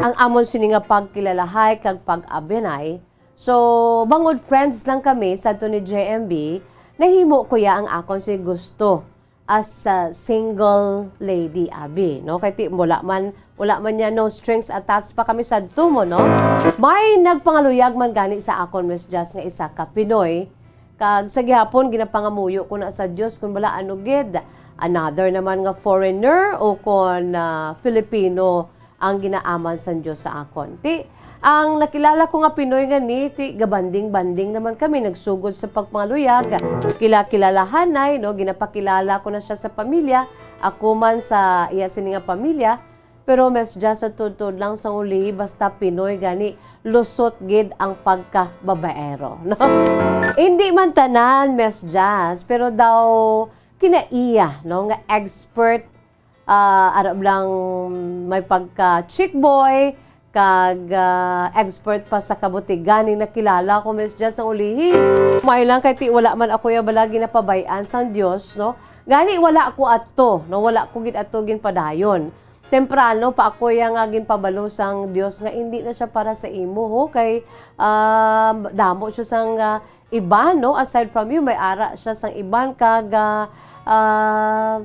ang amon sini nga pagkilalahay kag pag-abyanay. So, bangod friends lang kami sadto ni J M B, nahimo ko ya ang akon si gusto as a single lady, abi, no? Kay ti, wala man, wala man niya, no strings attached pa kami sadto mo, no? May nagpangaluyag man gani sa akon, Miss Jazz, nga isa ka Pinoy, kag sa gihapon ginapangamuyo ko na sa Dios kun bala ano gid, another naman nga foreigner o kon, ah, Filipino ang ginaaman sang Dios sa akon. Ti, ang nakilala ko nga Pinoy nga ni, ti gabanding-banding naman kami, nagsugod sa pagpangaluyag. Kila-kilalahanay, no, ginapakilala ko na siya sa pamilya, ako man sa iya sini nga pamilya. Pero Miss Jazz, sa tuod-tuod lang sang uli, basta Pinoy gani, lusot gid ang pagkababaero, no? Hindi man tanan, Miss Jazz, pero daw kinaiya, no, nga expert, ah, arab lang may pagka chick boy, kag, ah, expert pa sa kabutigan ning nakilala ko, Miss Jazz, ang ulihi. May lang kay ti wala man ako ya bala ginapabay-an sang Dios, no? Gani wala ako ato, no? Wala ko gid ato ginpadayon. Temprano pa ako ya nga ginpabalo sang Dios nga hindi na siya para sa imo, ho, kay, ah, damo siya sang, ah, iban, no? Aside from you, may ara siya sang iban kag, ah, ah,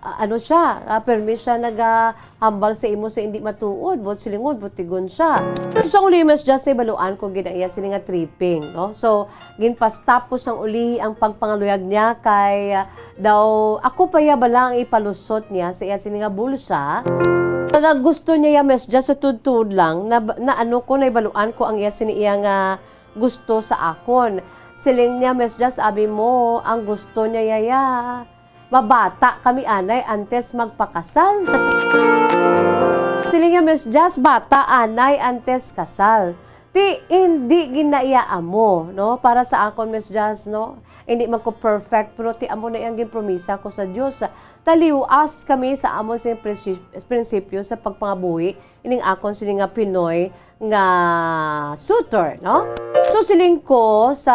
ah, ano siya, ah, permi siya nagahambal sa imo sa hindi matuod, buot silingon, butigon siya. So, sa uli, Miss Jazz, nahibaluan ko gid ang iya sini nga tripping, no? So, ginpa-stop ko sang uli ang pagpangaluyag niya kay, ah, daw ako pa ya bala ang ipalusot niya sa iya sini nga bulsa. Kag gusto niya ya, Miss Jazz, sa tuod-tuod lang, na, na ano ko, nahibaluan ko ang iya sini iya nga gusto sa akon. Siling niya, Miss Jazz, abi mo, ang gusto niya ya, ya. Mabata kami anay antes magpakasal. Siling niya, Miss Jazz, bata anay antes kasal. Ti, hindi gid na iya amo, no? Para sa akon, Miss Jazz, no? Hindi man ko perfect, pero ti amo na iyang ginpromisa ko sa Dios. Taliwas kami sa amon sing prinsi-, prinsipyo sa pagpangabuhi, ining akon sini nga Pinoy nga suitor, no? So, siling ko sa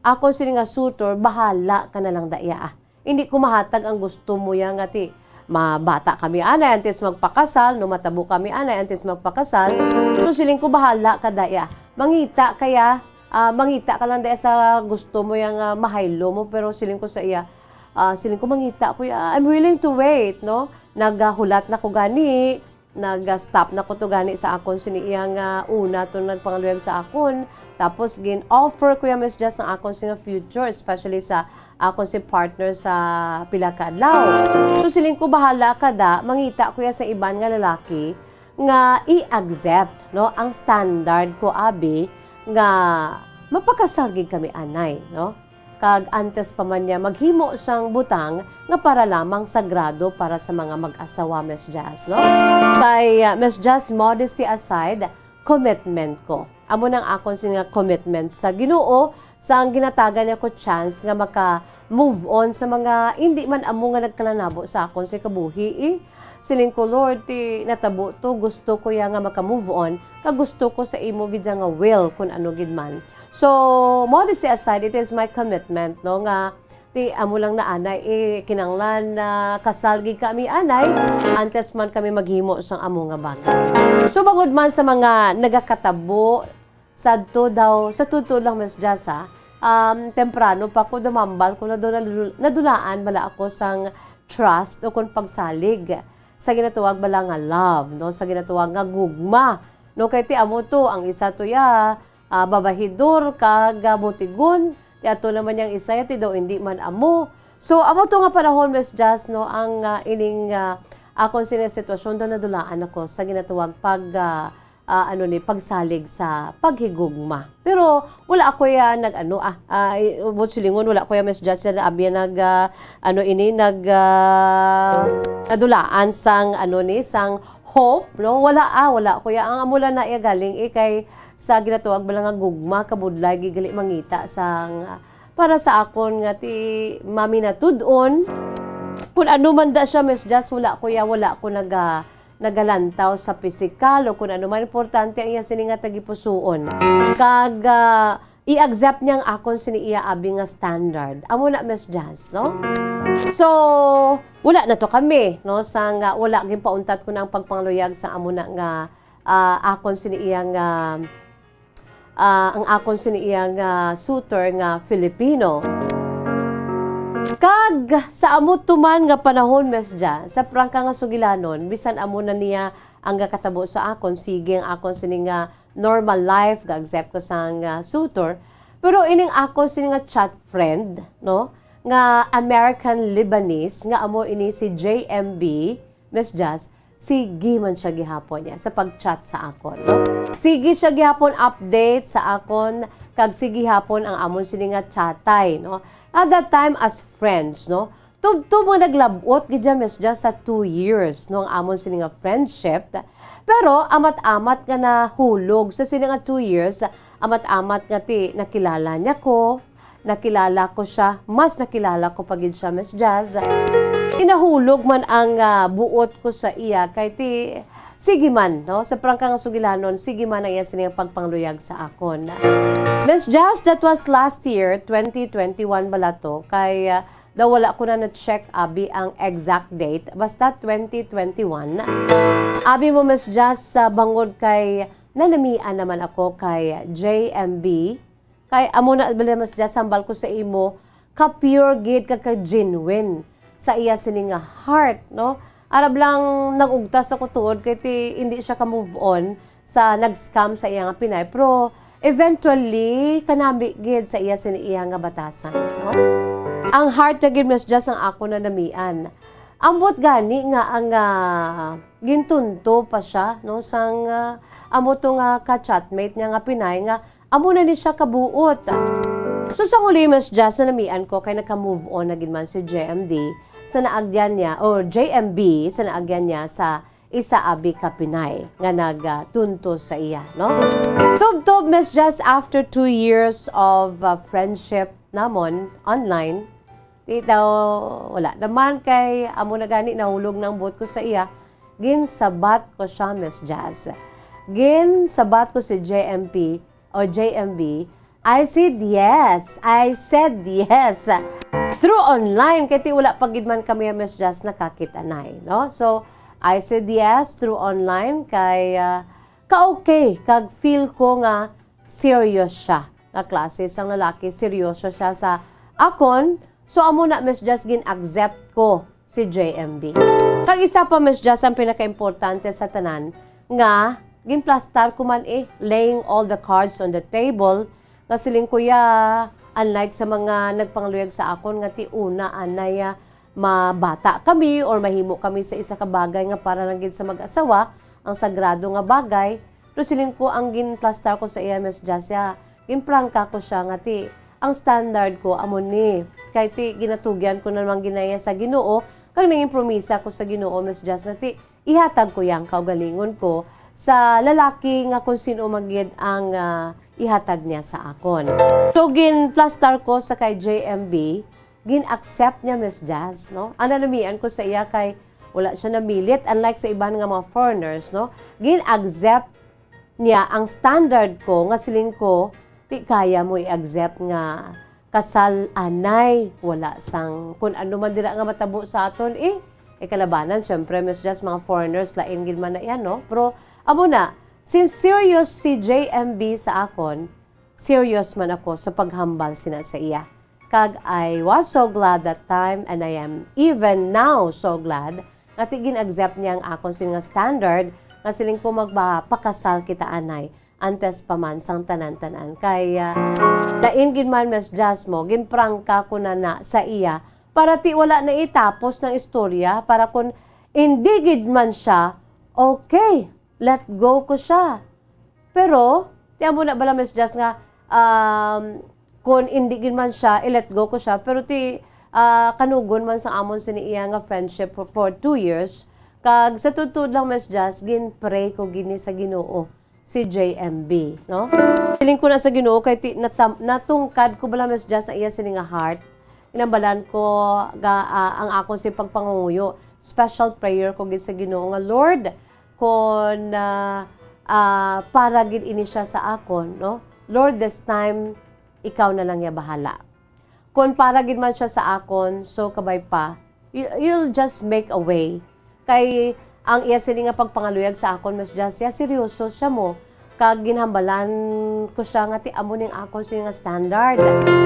akon sini nga suitor, "Bahala ka na lang, daya, ah. Hindi ko mahatag ang gusto mo ya nga ti mabata kami anay antes magpakasal, no, matabo kami anay antes magpakasal." So, siling ko, "Bahala ka, daya. Mangita kaya, ah, mangita ka lang, daya, sa gusto mo ya nga mahaylo mo." Pero siling ko sa iya, ah, siling ko, "Mangita ko ya. I'm willing to wait," no? Nagahulat na ko gani, nag-stop na ko to gani sa akon sini iya nga una to nagpangaluyag sa akon. Tapos gin-offer ko ya, Miss Jess, ang akon sini nga future, especially sa akon si partner sa pila ka adlaw. So, siling ko, "Bahala ka da, mangita ko ya sa iban nga lalaki nga i-accept, no, ang standard ko, abi, nga mapakasal gid kami anay, no? Kag antes pa man niya maghimo sang butang nga para lamang sagrado para sa mga mag-asawa, Miss Jess, no?" Kay, uh, Miss Jess, modesty aside, commitment ko. Amo nang akon sini nga commitment sa Ginoo, sang ginatagan niya ko chance nga maka-move on sa mga hindi man amo nga nagkalanabo sa akon sa kabuhi, eh. Siling ko, "Lord, ti natabo to, gusto ko ya nga maka-move on, kag gusto ko sa imo gid ya nga will, kun ano gid man." So, modesty aside, it is my commitment, no, nga ti amo lang na anay, eh, kinahanglan na kasal gid kami anay, antes man kami maghimo sang amo nga bagay. So, bangod man sa mga nagakatabo, sadto daw, sa totoo lang, Miss Jess, ha, um, temprano pa ko dumambal ko, nadu-, nadu-, nadulaan bala ako sang trust o kon pagsalig sa ginatawag bala nga love, no? Sa ginatawag nga gugma, no? Kay ti amo to, ang isa to ya, ah, babahidor kag, ah, butigon, ti ato naman yang isa ya ti daw indi man amo. So, amo to nga panahon, Miss Jess, no, ang, ah, ining, ah, akon sini sitwasyon daw nadulaan ako sa ginatawag pag, ah, ah, ano ni, pagsalig sa paghigugma. Pero wala ako ya nag-ano, ah, ah, i-, buot silingon, wala ko ya, Miss Jess, ya abi nag, ah, ano ini, nag, ah, nadulaan sang, ano ni, sang hope, no? Wala, ah, wala ko ya. Ang amo lang na iya galing, eh, kay sa ginatawag bala nga gugma, kabudlay, gid gali mangita sang, ah, para sa akon nga ti maminatud-on. Kun ano man da siya, Miss Jess, wala ko ya, wala ko naga-, nagalantaw sa pisikal o kun ano man, importante ang iya sini nga tagipusoon. Kag, ah, i-accept niya ang akon sini iya abi nga standard. Amo na, Miss Jess, no? So, wala na to kami, no? Sa nga, wala ginpauntat ko na ang pagpangluyag sa amo na nga, ah, akon sini iya nga, ah, ang akon sini iya nga suitor nga Filipino. Kag sa amo to man nga panahon, Miss Jess, sa prangka nga sugilanon, bisan amo na niya ang gakatabo sa akon, sige ang akon sini nga normal life, ga-accept ko sang, ah, suitor. Pero ining ako sini nga chat friend, no, nga American Lebanese, nga amo ini si J M B, Miss Jess, sige man siya gihapon niya sa pag-chat sa akon, no? Sige siya gihapon update sa akon, kag sige gihapon ang amon sini nga chatay, no? At that time, as friends, no? Tubtob nga naglab-ot gid siya, Miss Jess, sa two years, no, ang amon sini nga friendship. Pero amat-amat nga nahulog sa sini nga two years, amat-amat nga ti nakilala niya ko, nakilala ko siya, mas nakilala ko pa gid siya, Miss Jess. Ti nahulog man ang, ah, buot ko sa iya, kay ti, sige man, no, sa prangka nga sugilanon, sige man ang iya sini nga pagpangluyag sa akon. Miss Jess, that was last year, twenty twenty-one bala to, kay, ah, daw wala ko na na-check, abi, ang exact date. Basta twenty twenty-one. Abi mo, Miss Jess, sa bangod kay nanamian naman ako kay J M B. Kay amo na, bala, Miss Jess, hambal ko sa imo, ka-pure gid kag ka-genuine sa iya sini nga heart, no? Arab lang nag-ugtas ako tuod kay ti, hindi siya ka-move on sa nag-scam sa iya nga Pinay, pero eventually, kanami gid sa iya sini iya nga batasan, no? Ang heart niya gid, Miss Jess, ang ako na namian. Ambot gani nga ang, ah, gintunto pa siya, no, sang, ah, amo to nga ka-chatmate niya nga Pinay nga amo na ni siya kabuot. So, sa uli, Miss Jess, nanamian ko kay naka-move on na gid man si J M D sa naagyan niya, or J M B sa naagyan niya sa isa abi ka Pinay nga nagtunto sa iya, no? Tubtob, Miss Jess, after two years of, uh, friendship, namon online, di daw, wala naman kay amo na gani nahulog nang buot ko sa iya. Ginsabat ko siya, Miss Jazz. Ginsabat ko si J M P o J M B. I said yes. I said yes. Through online, kay ti wala pa gid man kami, Miss Jazz, nakakit-anay, no? So, I said yes through online kay, ah, ka-okay, kag feel ko nga serious siya. Nga klase sang lalaki, seryoso siya sa akon. So, amo na, Miss Jazz, gin-accept ko si J M B. Kag isa pa, Miss Jazz, ang pinakaimportante sa tanan, nga ginplastar ko man, eh, laying all the cards on the table, nga siling ko, ya, unlike sa mga nagpangaluyag sa akon nga ti una anay, ah, mabata kami or mahimo kami sa isa ka bagay nga para lang gid sa mag-asawa, ang sagrado nga bagay. Pero siling ko, ang ginplastar ko sa iya, Miss Jazz, ya, ginprangka ko siya nga ti ang standard ko amo ni. Kay ti ginatugyan ko na naman ginaya sa Ginoo, kag nangin promisa ko sa Ginoo, Miss Jazz, nga ti ihatag ko yang kaugalingon ko sa lalaki nga kung sino man gid ang, ah, ihatag niya sa akon. So, ginplastar ko sa kay J M B, gin-accept niya, Miss Jazz, no? Ang nanamian ko sa iya kay wala siya namilit, unlike sa iban nga mga foreigners, no? Gin-accept niya ang standard ko nga siling ko, di kaya mo i-accept nga kasal anay, wala sang kun ano man dira nga matabo sa aton, eh. Eh, kalabanan, syempre, Miss Jazz, mga foreigners, lain gid man na yan, no? Pero, amo na, since serious si J M B sa akon, serious man ako sa paghambal sina sa iya. Kag I was so glad that time, and I am even now so glad nga ti gin-accept niya ang akon sini nga standard nga siling ko magpakasal kita anay antes pa man sang tanan-tanan. Kay, ah, lain gid man, Miss Jazz, mo, ginprangka ko na na sa iya para ti wala na itapos ng istorya, para kun indi gid man siya, okay, let go ko siya. Pero, ti amo na bala, Miss Jazz, nga, um, kun indi gid man siya, i-let go ko siya, pero ti, ah, kanugon man sa amon sini iya nga friendship for, for two years, kag sa tuod-tuod lang, Miss Jazz, gin-pray ko gini sa Ginoo si J M B, no? Siling ko na sa Ginoo kay ti-, natam-, natungkad ko bala, Miss Jazz, ang iya sini nga heart. Ginhambalan ko ga, ah, ang akon si pagpangamuyo. Special prayer ko gid sa Ginoo nga, Lord, kon, ah, ah, para gid ini siya sa akon, no? Lord, this time, ikaw na lang ya bahala. Kon para gid man siya sa akon, so kabay pa, you, you'll just make a way. Kay ang iya sini nga pagpangaluyag sa akon, Miss Jazz, ya seryoso siya mo. Kag ginhambalan ko siya nga ti amo ning akon sini nga standard.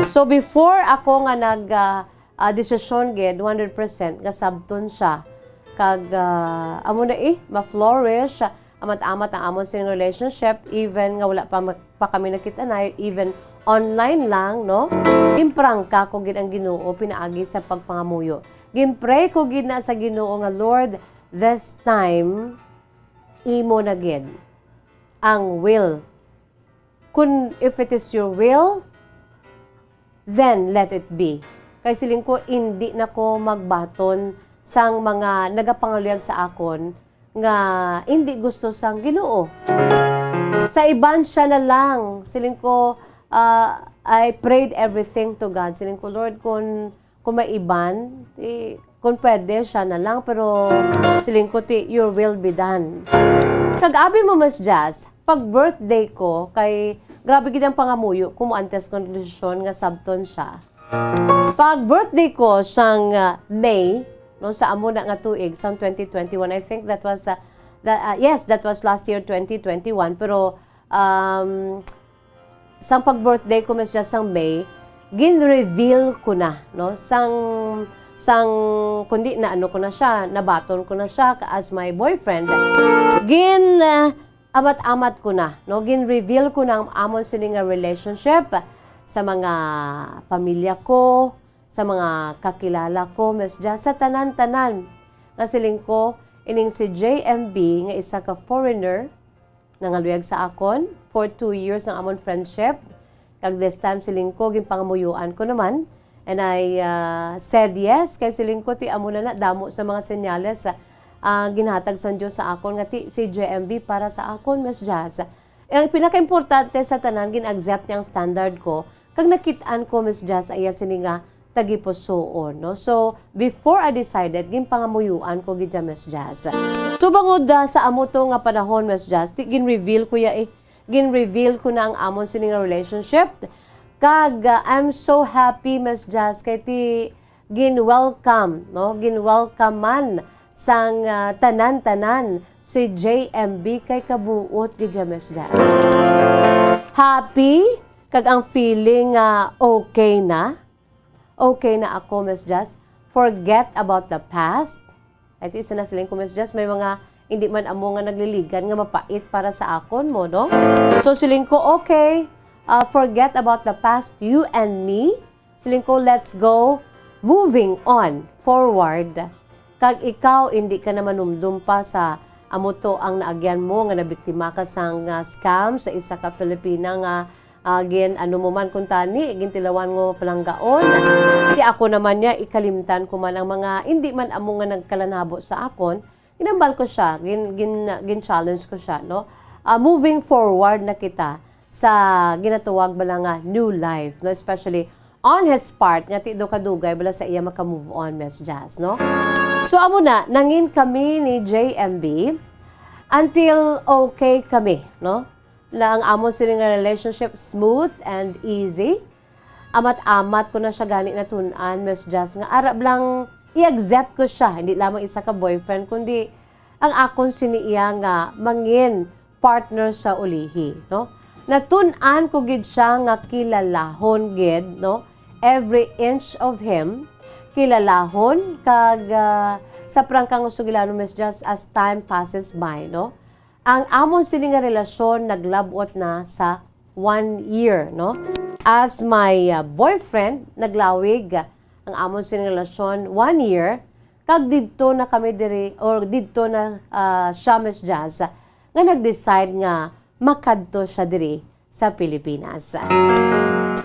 So before ako nga nag, ah, ah, desisyon gid, one hundred percent nga sabton siya. Kag, ah, amo na, eh, ma-flourish, amat-amat ang amon sini nga relationship, even nga wala pa ma-, pa kami nagkita na, even online lang, no? Ginprangka ko gid ang Ginoo pinaagi sa pagpangamuyo. Ginpray ko gid na sa Ginoo nga, "Lord, this time, imo na gid ang will. Kun if it is your will, then let it be." Kay siling ko, indi na ko magbaton sang mga nagapangaluyag sa akon nga indi gusto sang Ginoo. Sa iban, siya na lang. Siling ko, ah, I prayed everything to God. Siling ko, "Lord, kun, kun may iban, eh, kun pwede, siya na lang." Pero siling ko, ti, "Your will be done." Kag abi mo, Miss Jazz, pag birthday ko, kay grabe gid ang pangamuyo ko mo antes ko nagdesisyon nga sabton siya. Pag birthday ko sang, ah, May, no, sa amo na nga tuig, sang twenty twenty-one, I think that was, ah, the, ah, yes, that was last year, twenty twenty-one, pero, um, sang pag-birthday ko, Miss Jazz, sang May, gin-reveal ko na, no, sang, sang, kundi na ano ko na siya, nabaton ko na siya ka-, as my boyfriend. Gin, ah, amat-amat ko na, no? Gin-reveal ko na ang amon sini nga relationship sa mga pamilya ko, sa mga kakilala ko, Miss Jazz, sa tanan-tanan. Nga siling ko, ining si J M B nga isa ka foreigner, nangaluyag sa akon for two years ang amon friendship. Kag this time, siling ko, ginpangamuyoan ko naman. And I, ah, said yes, kay siling ko, ti amo na na, damo sa mga senyales, ah, ang ginhatag sang Dios sa akon, nga ti si J M B para sa akon, Miss Jazz. Ang pinakaimportante sa tanan, gin-accept niya ang standard ko, Kag nakit-an ko, Miss Jazz, ang iya sini nga tagipusoon, no? So, before I decided, ginpangamuyuan ko gid siya, Miss Jazz. So, bangod, ah, sa amo to nga panahon, Miss Jazz, ti gin-reveal ko ya, eh. Gin-reveal ko na ang amon sini nga relationship. Kag, ah, I'm so happy, Miss Jazz, kay ti gin-welcome, no? Gin-welcome man sang, ah, tanan-tanan si J M B kay kabuot gid siya, Miss Jazz. Happy, kag ang feeling nga okay na. Okay na ako, Miss Jazz. Forget about the past. Ay, ti, isa na siling ko, Miss Jazz, may mga hindi man amo nga nagliligan nga mapait para sa akon mo, no? So, siling ko, okay, uh, forget about the past, you and me. Siling ko, let's go, moving on, forward. Kag ikaw, hindi ka na manumdom pa sa amo to ang naagyan mo nga nabiktima ka sang, ah, scam sa isa ka Filipina nga, ah, gin, ano mo man kung tani, gintilawan mo palanggaon. Di ako naman niya, ikalimtan ko man ang mga hindi man amo nga nagkalanabo sa akon. Ginambal ko siya, gin, gin, gin-challenge ko siya, no? Ah, moving forward na kita sa ginatawag bala nga new life, no? Especially on his part, nga ti do kadugay bala sa iya maka-move on, Miss Jazz, no? So, amo na, nangin kami ni J M B until okay kami, no? Na ang amon sini nga relationship smooth and easy. Amat-amat ko na siya gani natun-an, Miss Jazz, nga ara lang i-accept ko siya, hindi lamang isa ka boyfriend, kundi ang akon sini iya nga mangin partner sa ulihi, no? Natun-an ko gid siya nga kilalahon gid, no? Every inch of him, kilalahon, kag, ah, sa prangkang Usugilanon, Miss Jazz, as time passes by, no? Ang amon sini nga relasyon naglab-ot na sa one year, no? As my, ah, boyfriend, naglawig ang amon sini nga relasyon one year, kag didto na kami diri, or didto na, ah, siya, Miss Jazz, nga nag-decide nga makadto siya diri sa Pilipinas.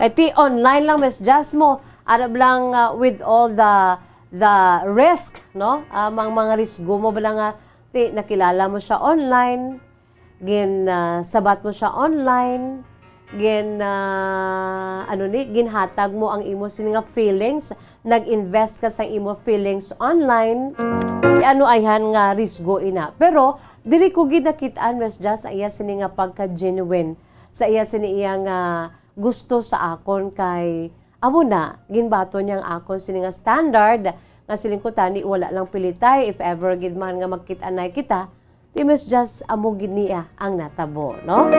Kay ti online lang, Miss Jazz, mo, arab lang, ah, with all the, the risk, no? Ah, mang-, mga risgo mo ba lang nga, ti, nakilala mo siya online, gin, ah, sabat mo siya online, gin, ah, ano ni, ginhatag mo ang imo sini nga feelings, nag-invest ka sa imo feelings online, ano ayhan nga risgo ina. Pero diri ko gid nakit-an, Miss Jazz, sa iya sini nga pagka-genuine, sa iya sini iya nga gusto sa akon, kay amo na, ginbaton niya ang akon sini nga standard, nga siling ko tani, wala lang pilitay, if ever gid man nga magkit-anay kita, ti, Miss Jazz, amo gid niya ang natabo, no?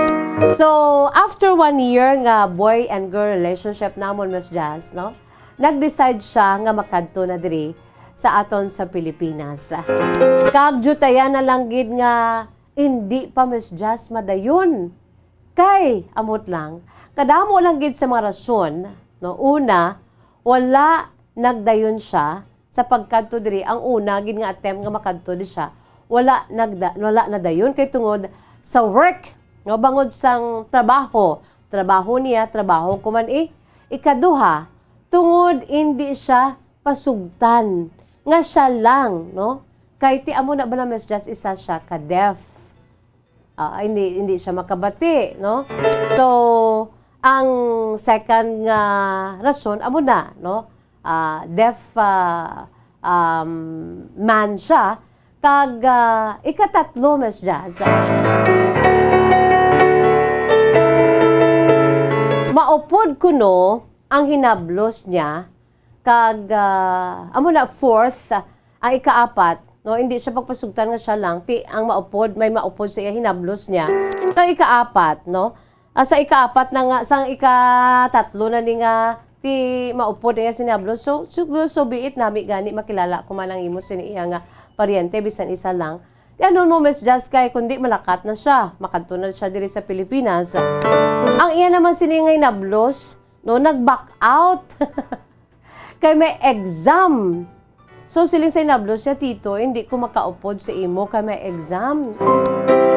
So, after one year nga boy and girl relationship namon, Miss Jazz, no? Nag-decide siya nga makadto na diri sa aton sa Pilipinas. Kag diutayan na lang gid nga hindi pa, Miss Jazz, madayon. Kay, amot lang, kadamo lang gid sa mga rason, no? Una, wala nagdayon siya sa pagkadto diri. Ang una gid nga attempt nga makadto di siya, wala nagda-, wala nadayon kay tungod sa work, no? Bangod sang trabaho, trabaho niya, trabaho ko man, eh. Ikaduha, tungod hindi siya pasugtan nga siya lang, no? Kay ti amo na ba na, Miss Jazz, isa siya ka deaf. Ah, hindi, hindi siya makabati, no? So, ang second nga rason, amo na, no? Ah, deaf, ah, um, man siya. Kag, ah, ikatatlo, Miss Jazz, maupod kuno ang hinablos niya. Kag, ah, amo na, fourth, ah, ang ikaapat, no, hindi siya pagpasugtan nga siya lang, ti ang maupod, may maupod sa iya hinablos niya. Kag ikaapat, no, ah, sa ikaapat na nga, sang ikatatlo na ni nga, ti maupod na iya hinablos. So, siguro, so be it, nami gani, makilala ko man ang imo sini iya nga paryente, bisan isa lang. Ti ano mo, Miss Jazz, kay kundi malakat na siya, makadto na siya diri sa Pilipinas. Ang iya naman sini nga hinablos, no, nag-back out. Kay may exam. So, siling sa hinablos niya, "Tito, hindi ko makaupod sa imo kay may exam."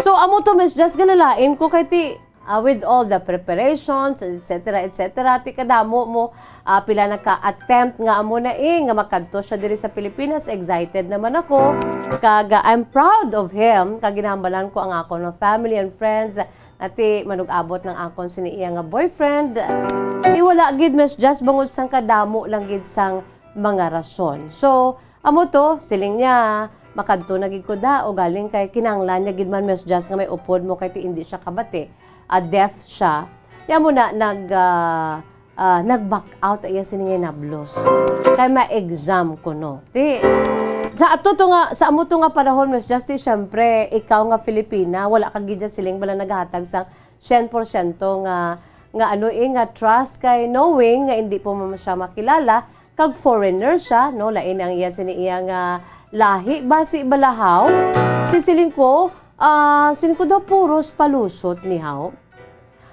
So, amo to, Miss Jazz, nga nalain ko kay ti, ah, with all the preparations, et cetera, et cetera, ti kadamo mo, ah, pila na ka attempt nga amo na, eh, nga makadto siya diri sa Pilipinas. Excited naman ako. Kag, ah, I'm proud of him. Kag ginahambalan ko ang akon nga family and friends. Ati, manug-abot ng akon sini iya nga boyfriend. Ti Wala gid, Miss Jazz, bangod sang kadamo lang gid sang mga rason. So, amo to, siling niya, makadto na gid ko da, ugaling kay kinahanglan niya gid man, Miss Jazz, nga may upod mo kay ti indi siya kabati. Ah, deaf siya. Kaya mo na nag, ah, ah, nag-back out iya sini nga nablos. Kay ma-exam ko, no. Ti, sa ato to nga, sa amo to nga panahon, Miss Jazz, ti, syempre, ikaw nga Filipina, wala ka gid siling bala naghatag sang syen porsyento nga, nga ano, eh, nga trust kay, knowing nga hindi po mo siya makilala, kag foreigner siya, no? Lain ang iya sini iya nga lahi, basi bala haw. Si siling ko, ah, siling ko daw puros palusot ni haw.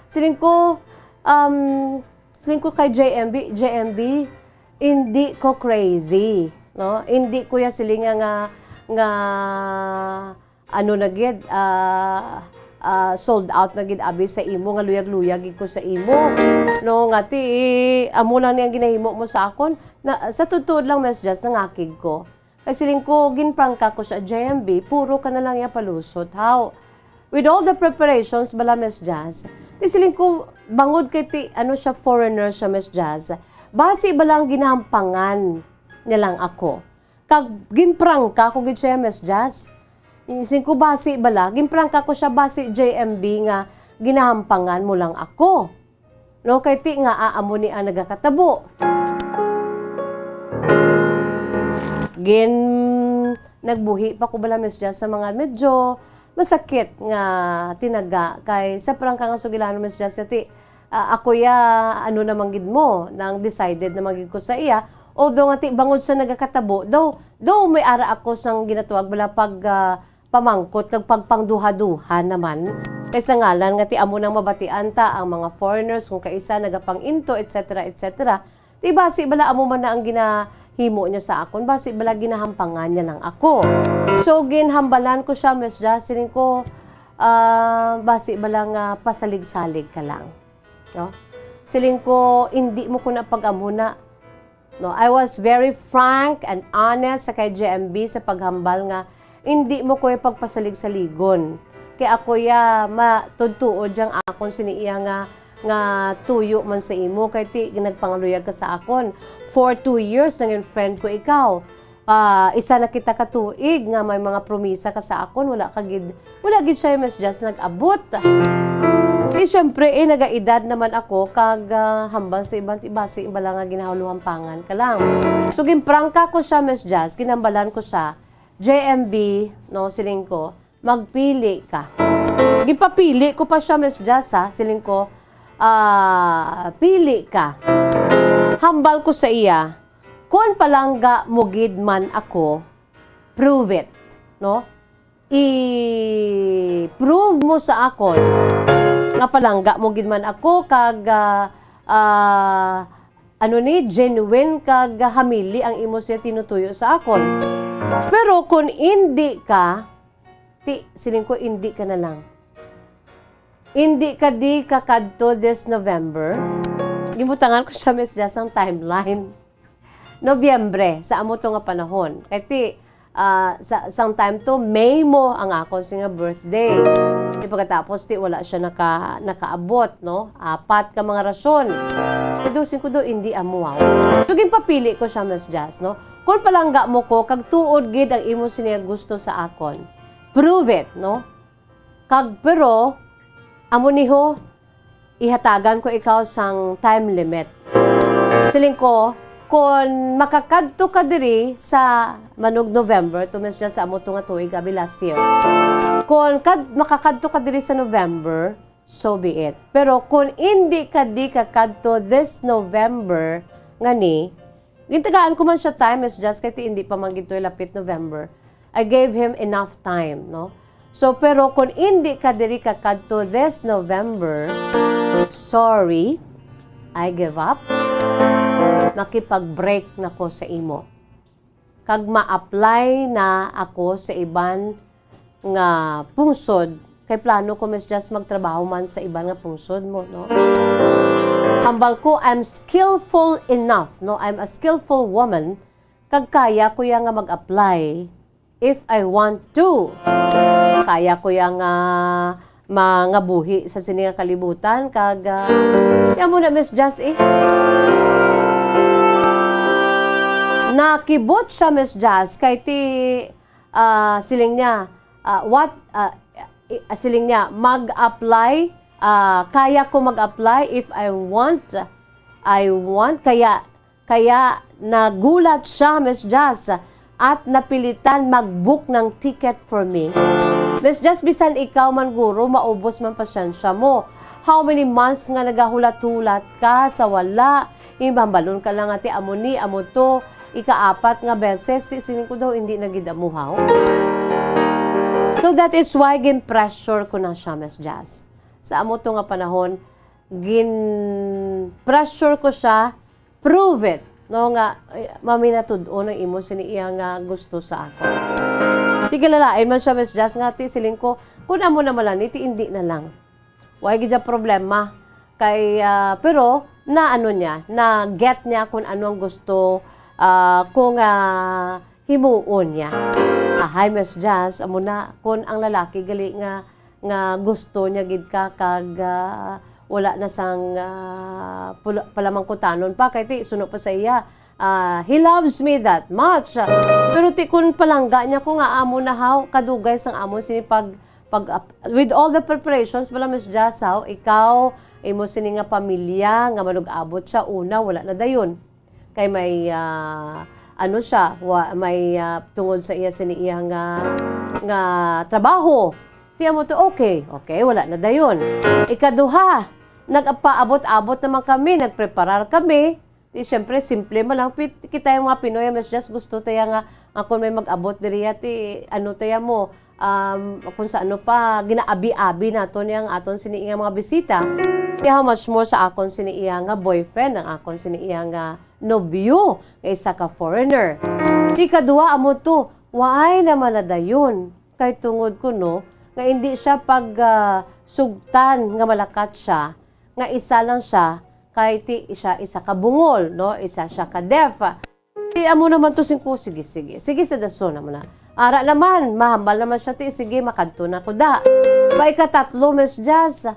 Siling ko, um, siling ko kay J M B, "J M B, hindi ko crazy, no? Hindi ko ya siling nga, nga, nga ano na gid, ah, ah, sold out na gid abi sa imo, nga luyag-luyag gid ko sa imo." No, nga ti, amo lang ni ang ginahimo mo sa akon. Na, sa totoo lang, Miss Jazz, nangakig ko. Kay siling ko, ginprangka ko sa J M B, puro ka na lang ya palusot. How? With all the preparations bala, Miss Jazz, ti siling ko, bangod kay ti, ano siya, foreigner siya, Miss Jazz, basi bala ang ginahampangan niya lang ako. Kag ginprangka ko gid siya, Miss Jazz. Siling ko, basi bala, ginprangka ko siya, basi J M B nga ginahampangan mo lang ako. No, kay ti nga, ah, amo ni ang nagakatabo. Gin, nagbuhi pa ko bala, Miss Jazz, sa mga medyo masakit nga tinaga kay sa prangka nga sugilanon, Miss Jazz, nga ti, ah, ako ya, ano naman gid mo, nang decided naman gid ko sa iya. Although nga ti, bangod sa nagakatabo, though, though may ara ako sang ginatuwag bala pag, ah, pamangkot kag pagpangduha-duha naman. Kay sa ngalan nga ti amo nang mabatian ta ang mga foreigners kung kaisa nagapang-into, et cetera, et cetera. Ti basi bala amo man na ang ginahimo niya sa akon, basi bala ginahampangan niya lang ako. So, ginhambalan ko siya, Miss Jazz, siling ko, ah, basi bala nga pasalig-salig ka lang. No? Siling ko, "Indi mo ko na pag-amuna." No, I was very frank and honest sa kay J M B sa paghambal nga indi mo ko pagpasalig-saligon. Kay ako ya matudtuod yang akon sini iya nga, nga tuyo man sa imo, kay ti nagpangaluyag ka sa akon. For two years nangin friend ko ikaw. Ah, isa na kita ka tuig nga may mga promisa ka sa akon, wala ka gid, wala gid siya, Miss Jazz, nag-abot. Di syempre, eh, nagaedad naman ako, kag, ah, hambal sa iban, ti basi bala nga ginahuluhampangan ka lang. So, ginprangka ko siya, Miss Jazz, ginambalan ko siya, "J M B, no, siling ko, magpili ka." Ginpapili ko pa siya, Miss Jazz, ha, siling ko, ah, "Pili ka." Hambal ko sa iya, "Kon palangga mo gid man ako, prove it, no? I-prove mo sa akon nga palangga mo gid man ako kag, ah, ah, ano ni, genuine kag hamili ang imo siya tinutuyo sa akon. Pero kung indi ka, ti, siling ko, indi ka na lang. Indi ka di kakadto this November?" Gibutangan ko siya, Miss Jazz, ang timeline. Nobyembre, sa amo to nga panahon. Kay ti, ah, sa, sang time to, May mo ang akon siya nga birthday. Di pagkatapos, ti, wala siya naka-, nakaabot, no? Apat ka mga rason. Pero siling ko do, indi amo, ah. So, ginpapili ko siya, Miss Jazz, no? Kung palangga mo ko, kag tuod gid ang imo siya gusto sa akon, prove it, no? Kag pero, amo ni ho, ihatagan ko ikaw sang time limit. Siling ko, kon makakadto ka diri sa manug November, to, Miss Jazz, sa amo to nga tuig, abi, last year. Kon kad-, makakadto ka diri sa November, so be it. Pero kon indi ka di kakadto this November, nga ni, gintagaan ko man siya time, Miss Jazz, kay ti indi pa man gid to lapit November. I gave him enough time, no? So, pero kung indi ka diri kakadto this November, sorry, I give up. Makipag-break na ko sa imo. Kag ma-apply na ako sa iban nga pungsod, kay plano ko, Miss Jazz, magtrabaho man sa iban nga pungsod mo, no? Hambal ko, I'm skillful enough, no? I'm a skillful woman, kag kaya ko ya nga mag-apply if I want to. Kaya ko ya nga mangabuhi sa sini nga kalibutan, kag, ah, ya mo na, Miss Jazz, eh. Nakibot siya, Miss Jazz, kay ti, ah, siling niya, ah, what, ah, i-, ah, siling niya, "Mag-apply, ah, kaya ko mag-apply if I want, I want." Kaya, kaya nagulat siya, Miss Jazz, at napilitan mag-book ng ticket for me. Miss Jazz, bisan ikaw man guro, maubos man pasensya mo. How many months nga nagahulat-hulat ka sa wala? Imambalon ka lang nga ti amo ni, amo to. Ikaapat nga beses, ti siling ko daw, hindi na gid amo, haw. So that is why gin-pressure ko na siya, Miss Jazz. Sa amo to nga panahon, gin-pressure ko siya, "Prove it," no, nga, eh, maminatud-on ang imo sini iya nga gusto sa ako. Ti kilalain man siya, Miss Jazz, nga ti siling ko, "Kun amo na man ni, ti indi na lang. Way gid siya problema." Kay, ah, pero na ano niya, na get niya kung ano ang gusto, ah, ko nga himuon niya. Ahay, Miss Jazz, amo na, kung ang lalaki gali nga, nga gusto niya gid ka, kag, ah, wala na sang, ah, pula-, palamangkutanon pa, kay ti, suno pa sa iya, ah, "He loves me that much." Pero ti, kung palangga niya ko nga amo na haw, kadugay sang amo sini pag, pag, ap-, with all the preparations pala, Miss Jazz, haw, ikaw, imo sini nga pamilya, nga manug-abot siya, una, wala na dayon. Kay may, ah, ano siya, wa-, may, ah, tungod sa iya sini iya nga, nga trabaho. Ti amo to, okay, okay, wala na dayon. Ikaduha, nagpaabot-abot naman kami, nagpreparar kami. Ti, siyempre, simple man lang. Pit-, kita yung mga Pinoy, Miss Jazz, gusto tayo nga, nga kung may mag-abot diriya, ti, ano tayo mo, um, kung sa ano pa, ginaabi-abi nato niya ang aton sini nga mga bisita. Kaya how much more sa akon sini iya nga boyfriend, ang akon sini iya nga nobyo, nga isa ka foreigner. Ti, ikaduha, amo to, waay naman na dayon. Kay tungod ko, no, nga hindi siya pag, ah, sugtan nga malakat siya, nga isa lang siya, kay ti siya isa ka bungol, no, isa siya ka deaf. Ti amo naman to singko, sige, sige. Sige sa dason naman na. Ara naman, mahambal naman siya, ti, sige, makadto na ko da. Ba, ikatatlo, Miss Jazz,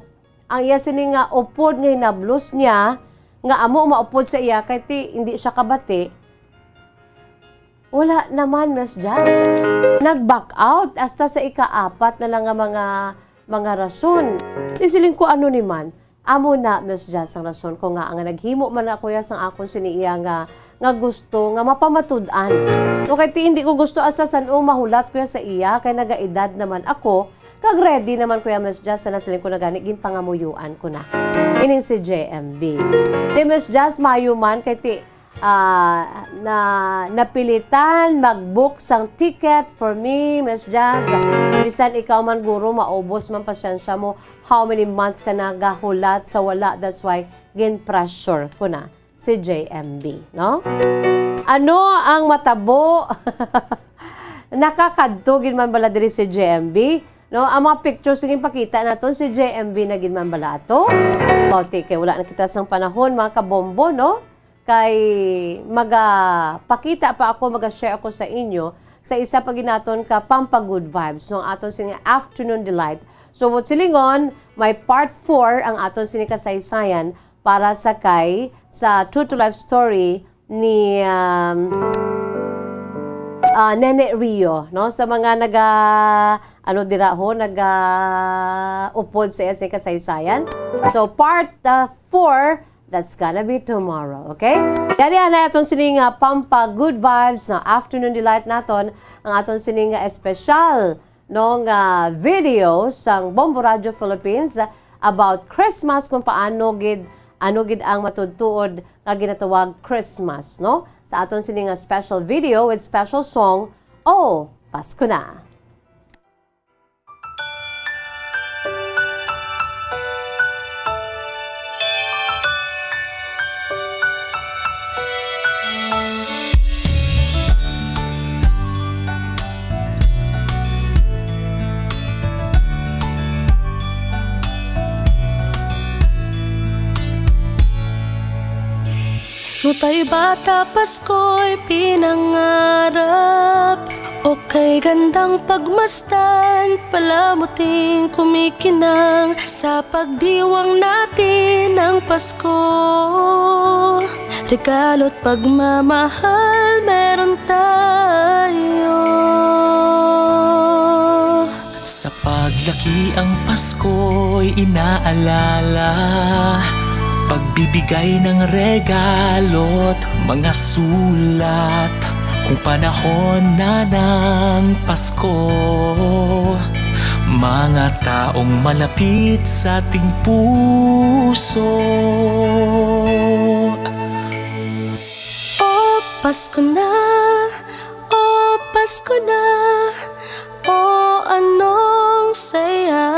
ang iya sini nga upod nga hinablos niya, nga amo maupod sa iya, kay ti, hindi siya kabati. Wala naman, Miss Jazz. Nag-back out, hasta sa ikaapat na lang nga mga, mga rason. Ti siling ko, ano ni man? Amo na, Miss Jazz, ang rason ko nga ang naghimo man ako ya sang akon sini iya nga, nga gusto nga mapamatud-an. No, kay ti, hindi ko gusto asa san-o mahulat ko ya sa iya, kay nagaedad naman ako, kag ready naman ko ya, Miss Jazz, sa nasiling ko na gani, ginpangamuyuan ko na. Ining si J M B. Ti, Miss Jazz, mayo man, kay ti, ah, na, napilitan mag-book sang ticket for me, Miss Jazz. Bisan ikaw man, guro, maubos man, pasensya mo. How many months ka nagahulat sa wala? That's why gin-pressure ko na si J M B, no? Ano ang matabo? Nakakadto gid man bala diri si J M B, no? Ang mga pictures nga ginpakita naton, si J M B na gid man bala ato. Bawti kay wala na kita sang panahon, mga kabombo, no? Kay magapakita pa ako, maga-share ako sa inyo sa isa pa gid naton ka Pampa Good Vibes, no, aton sini nga Afternoon Delight. So, what's silingon, may part four ang aton sini kasaysayan para sa kay, sa True to Life Story ni, um, ah, Nene Rio, no? Sa mga naga, ano dira ho, naga upod sa iya sini kasaysayan. So, part, ah, four, that's gonna be tomorrow, okay? Yari na aton sini nga Pampa Good Vibes na Afternoon Delight naton, ang aton sini nga espesyal, no, nga video sang Bombo Radio Philippines about Christmas, kung paano gid, ano gid ang matuod-tuod nga ginatawag Christmas, no? Sa aton sini nga special video with special song, Oh, Pasko Na. Nutay bata, Pasko'y pinangarap, o Kay gandang pagmasdan, palamuting kumikinang sa pagdiwang natin ng Pasko. Regalo't pagmamahal meron tayo. Sa paglaki ang Pasko'y inaalala, pagbibigay ng regalo't mga sulat. Kung panahon na ng Pasko, mga taong malapit sa ating puso. O Pasko na, o Pasko na, o anong saya.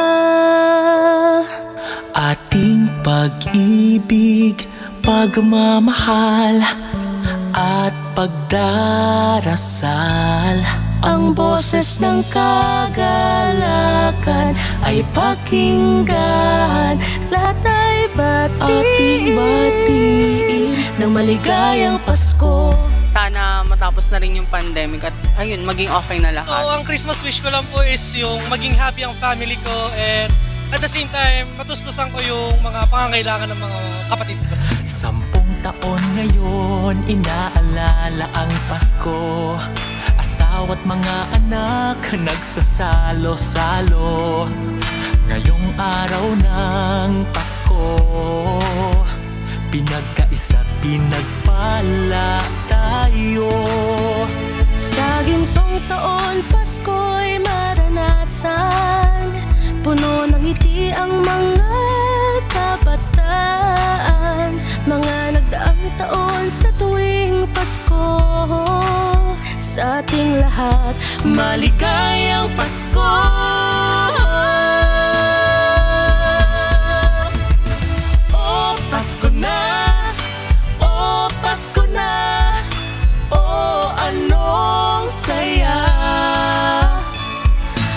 Ating pag-ibig, pagmamahal, at pagdarasal. Ang boses ng kagalakan ay pakinggan. Lahat ay batiin. Ating batiin ng maligayang Pasko. Sana matapos na rin yung pandemic at, ayun, maging okay na lahat. So, ang Christmas wish ko lang po is yung maging happy ang family ko and at the same time, matustusan ko yung mga pangangailangan ng mga kapatid ko. Sampung taon ngayon, inaalala ang Pasko. Asawa't mga anak, nagsasalo-salo. Ngayong araw ng Pasko, pinagkaisa't pinagpala tayo. Sa gintong taon, Pasko'y maranasan. Puno ng ngiti ang mga kabataan. Mga nagdaang taon sa tuwing Pasko. Sa ating lahat, maligayang Pasko. O Pasko na, o Pasko na, o anong saya.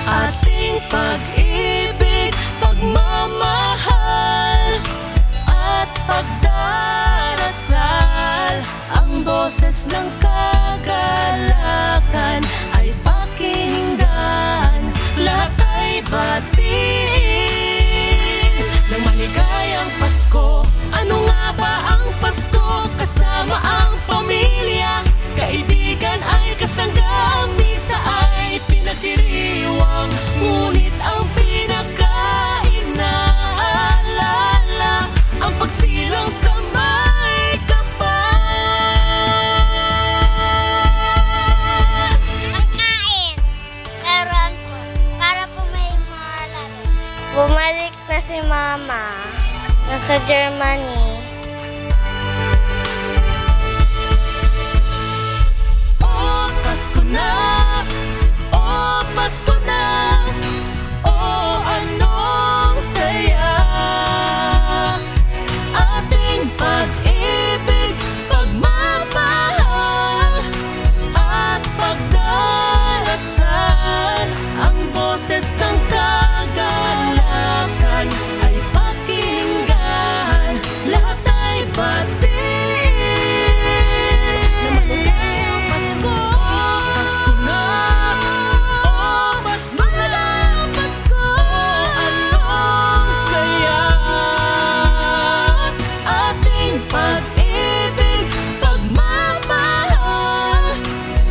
Ating pag-ibig, pagmamahal, at pagdarasal. Ang boses ng kagalakan ay pakinggan. Lahat ay batiin ng maligayang Pasko. Ano nga ba ang Pasko? Kasama ang pamilya, kaibigan ay kasangga. Ang misa ay pinagdiriwang, ngunit ang pinakainaalala ang pagsilang sa may kapal. Pagkain. Laruan po. Para po may mga laro. Bumalik na si Mama. Nasa Germany. O Pasko na, o Pasko na, o anong saya. Ating pag-ibig, pagmamahal, at pagdarasal. Ang boses ng kagalakan ay pakinggan. Lahat ay batiin. Na maligayang Pasko. Pasko na. O Pasko na. Pasko. Anong saya. Ating pag-ibig, pagmamahal,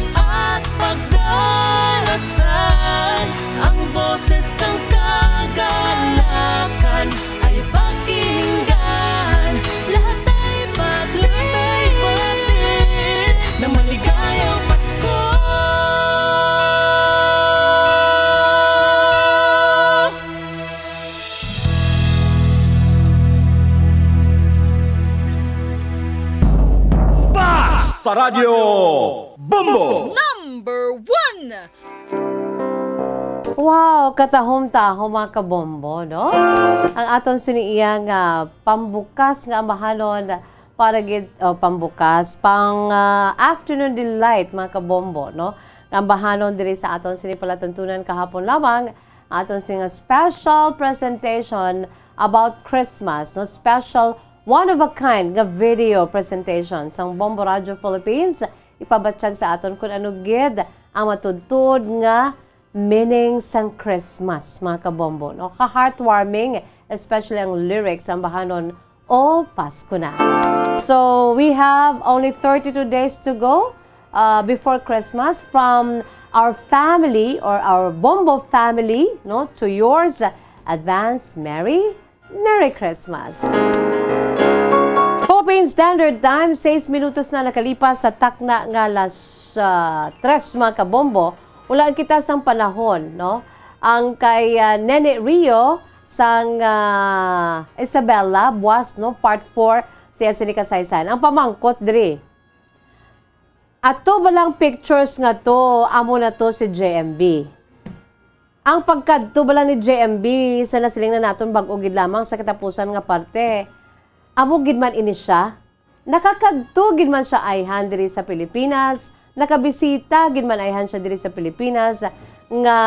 at pagdarasal. Ang boses ng kagalakan ay pakinggan. Lahat ay batiin na maligayang Pasko. Basta Radyo Bombo! Number one! Wow, katahom-tahom, mga kabombo, no? Ang aton sini iya nga pambukas nga ambahanon para gid, oh, pambukas, pang, ah, afternoon delight, mga kabombo, no? Nga ambahanon diri sa aton sini palatuntunan kahapon lamang, aton sini nga special presentation about Christmas, no? Special one of a kind nga video presentation sang Bombo Radio Philippines ipabatyag sa aton kung ano gid ang matuod-tuod nga meaning sang Christmas, mga kabombo, no? Ka-heartwarming, especially ang lyrics, ang bahanon, "O Pasko na." So, we have only thirty-two days to go, uh, before Christmas. From our family or our Bombo family, no, to yours, advance Merry, Merry Christmas. Philippine Standard Time, sais minutos na nakalipas sa takna nga alas, ah, tres, mga kabombo. Wala kita sang panahon, no? Ang kay, ah, Nene Rio sang, ah, Isabela, buas, no? Part four, siya sini kasaysayan. Ang pamangkot diri, ato ba lang pictures nga to, amo na to si J M B? Ang pagkadto bala ni J M B sa nasiling na naton bag-o gid lamang sa katapusan nga parte, amo gid man ini siya? Nakakadto gid man siya ayhan diri sa Pilipinas, nakabisita gid man ayhan siya diri sa Pilipinas, nga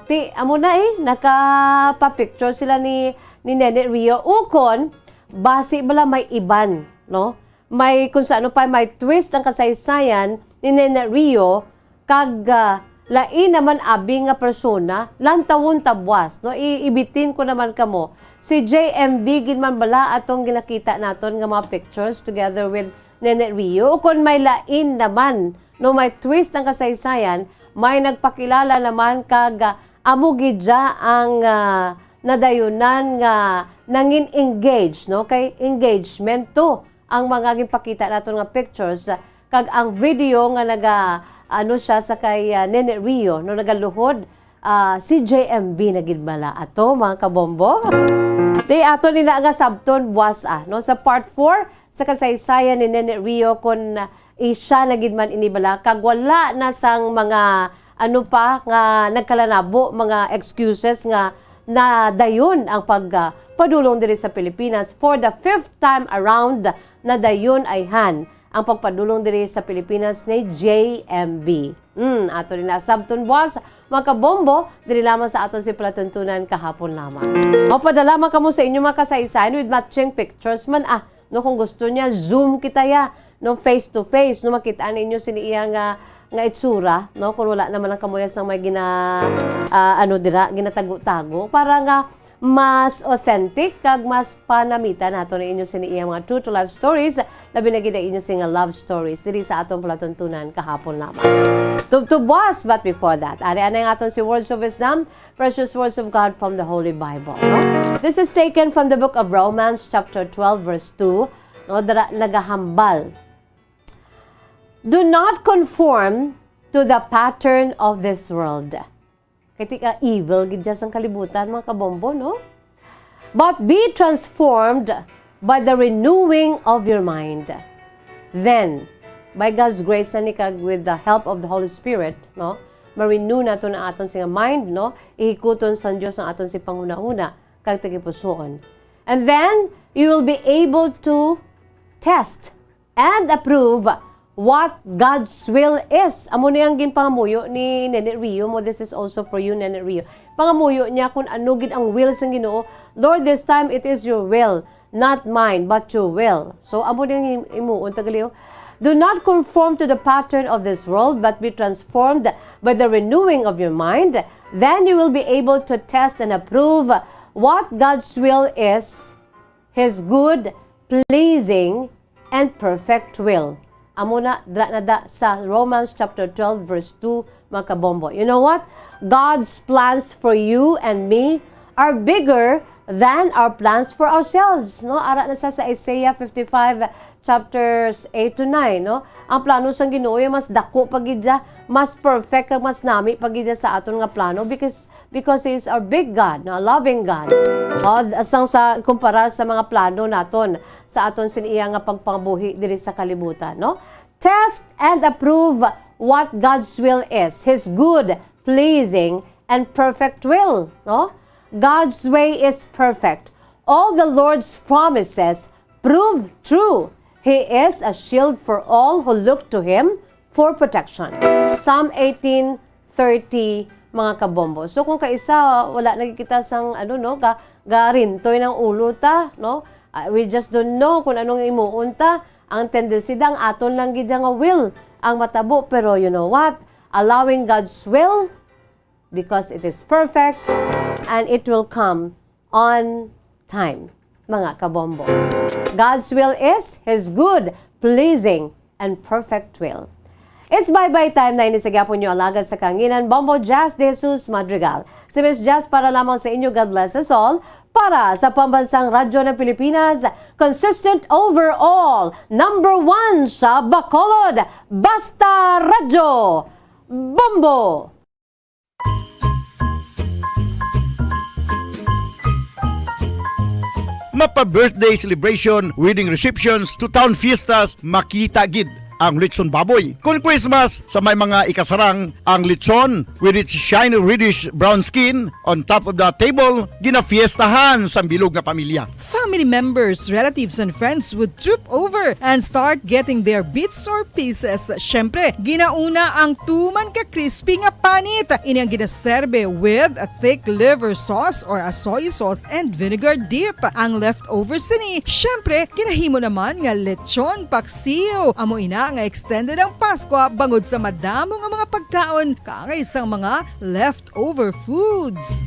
ti, amo na eh, nakapa-picture sila ni, ni Nene Rio. Ukon, basi bala may iban, no? May, kung sa ano pa, may twist ang kasaysayan ni Nene Rio, kag, ah, lain naman abi nga persona, lantawon ta buas, no? I-, ibitin ko naman kamo. Si J M B gid man bala atong ginakita naton nga mga pictures together with Nene Rio, o kon may lain naman, no? May twist ang kasaysayan, may nagpakilala naman kag, ah, amo gid ya ang, ah, nadayunan nga nangin engage, no? Kay engagement to ang mga ginpakita naton nga pictures, kag ang video nga naga, ano siya sa kay, ah, Nene Rio, no, nagaluhod, ah, si J M B na gid bala ato, mga kabombo. Di ato ni na nga sabton buas, ah, no, sa part four sa kasaysayan ni Nene Rio, kun, ah, i-, siya na gid man ini bala, kag wala na sang mga, ano pa, nga nagkalanabo, mga excuses nga nadayon ang pag, ah, padulong diri sa Pilipinas for the fifth time around. Nadayon ayhan ang pagpadulong diri sa Pilipinas ni J M B. Hmm, ato rin na sabton buas, mga kabombo, diri lamang sa aton si Palatuntunan kahapon lamang. Mapadala man kamo sa inyong mga kasaysayan with matching pictures man, ah, no, kung gusto niya, Zoom kita ya, no, face to face, no, makita ninyo sini iya nga, nga itsura, no, kung wala naman ang kamuya sang may gina-, ah, ano dira, ginatago-tago, para nga mas authentic kag mas panamitan nato ni inyo sini iya mga true to life stories, labi na gid ang inyo sini nga love stories diri sa atong palatuntunan kahapon lamang. Tubtob buas, but before that, ari anay ang aton si Words of Wisdom, precious words of God from the Holy Bible, no? This is taken from the book of Romans chapter twelve, verse two, no? Dira nagahambal, "Do not conform to the pattern of this world." Kay ti ka evil gid dyan sang kalibutan, mga kabombo, no? "But be transformed by the renewing of your mind. Then, by God's grace na ni kag with the help of the Holy Spirit, no, ma-renew nato na aton sing mind, no? Ihikuton sang Dios ang aton sing panghunahuna kag tagipusoon. And then, you will be able to test and approve what God's will is." Amo ni ang ginpangamuyo ni Nene Rio mo. This is also for you, Nene Rio. Pangamuyo niya kung ano gid ang will sang Ginoo. "Lord, this time it is your will, not mine, but your will." So, amo ni ang im-, imuon, tagalihok. "Do not conform to the pattern of this world, but be transformed by the renewing of your mind. Then you will be able to test and approve what God's will is, His good, pleasing, and perfect will." Amo na, dra na da sa Romans chapter twelve, verse two, mga kabombo. You know what? God's plans for you and me are bigger than our plans for ourselves. No? Ara na sa, sa Isaiah fifty-five, chapters eight to nine, no? Ang plano sang Ginoo ay mas dako pa gid siya, mas perfect, kag mas nami pa gid siya sa aton nga plano, because because He is our big God, no? A loving God. O, sang sa, kumparar sa mga plano naton sa aton sin iya nga pagpangabuhi diri sa kalibutan, no? "Test and approve what God's will is, His good, pleasing, and perfect will," no? God's way is perfect. All the Lord's promises prove true. He is a shield for all who look to Him for protection. Psalm eighteen thirty, mga kabombo. So, kung kaisa, wala na kita sang, ano, no, ga-, garintoy ng ulo ta, no? Ah, we just don't know kung anong imuon ta. Ang tendency da, ang aton lang gid nga will, ang matabo, pero you know what? Allowing God's will because it is perfect and it will come on time, mga kabombo. God's will is His good, pleasing, and perfect will. It's bye-bye time na ini sa gyapon nyo alagad sa kanginan, Bombo Jazz de Jesus Madrigal. Si Miss Jazz para lamang sa inyo. God bless us all. Para sa Pambansang Radyo ng Pilipinas, consistent overall, number one sa Bacolod, Basta Radyo, Bombo! Mapa-birthday celebration, wedding receptions, to town fiestas, makita gid ang lechon baboy. Kon Christmas, sa may mga ikasarang, ang lechon with its shiny reddish brown skin on top of the table, ginafiestahan sang bilog nga pamilya. Family members, relatives, and friends would troop over and start getting their bits or pieces. Siyempre, ginauna ang tuman ka crispy nga panit. Ini ang ginaserbe with a thick liver sauce or a soy sauce and vinegar dip. Ang leftovers sini, siyempre, ginahimo naman nga lechon paksiw. Amo ina nga extended ang Paskwa bangod sa madamo nga mga pagkaon kaangay sang mga leftover foods.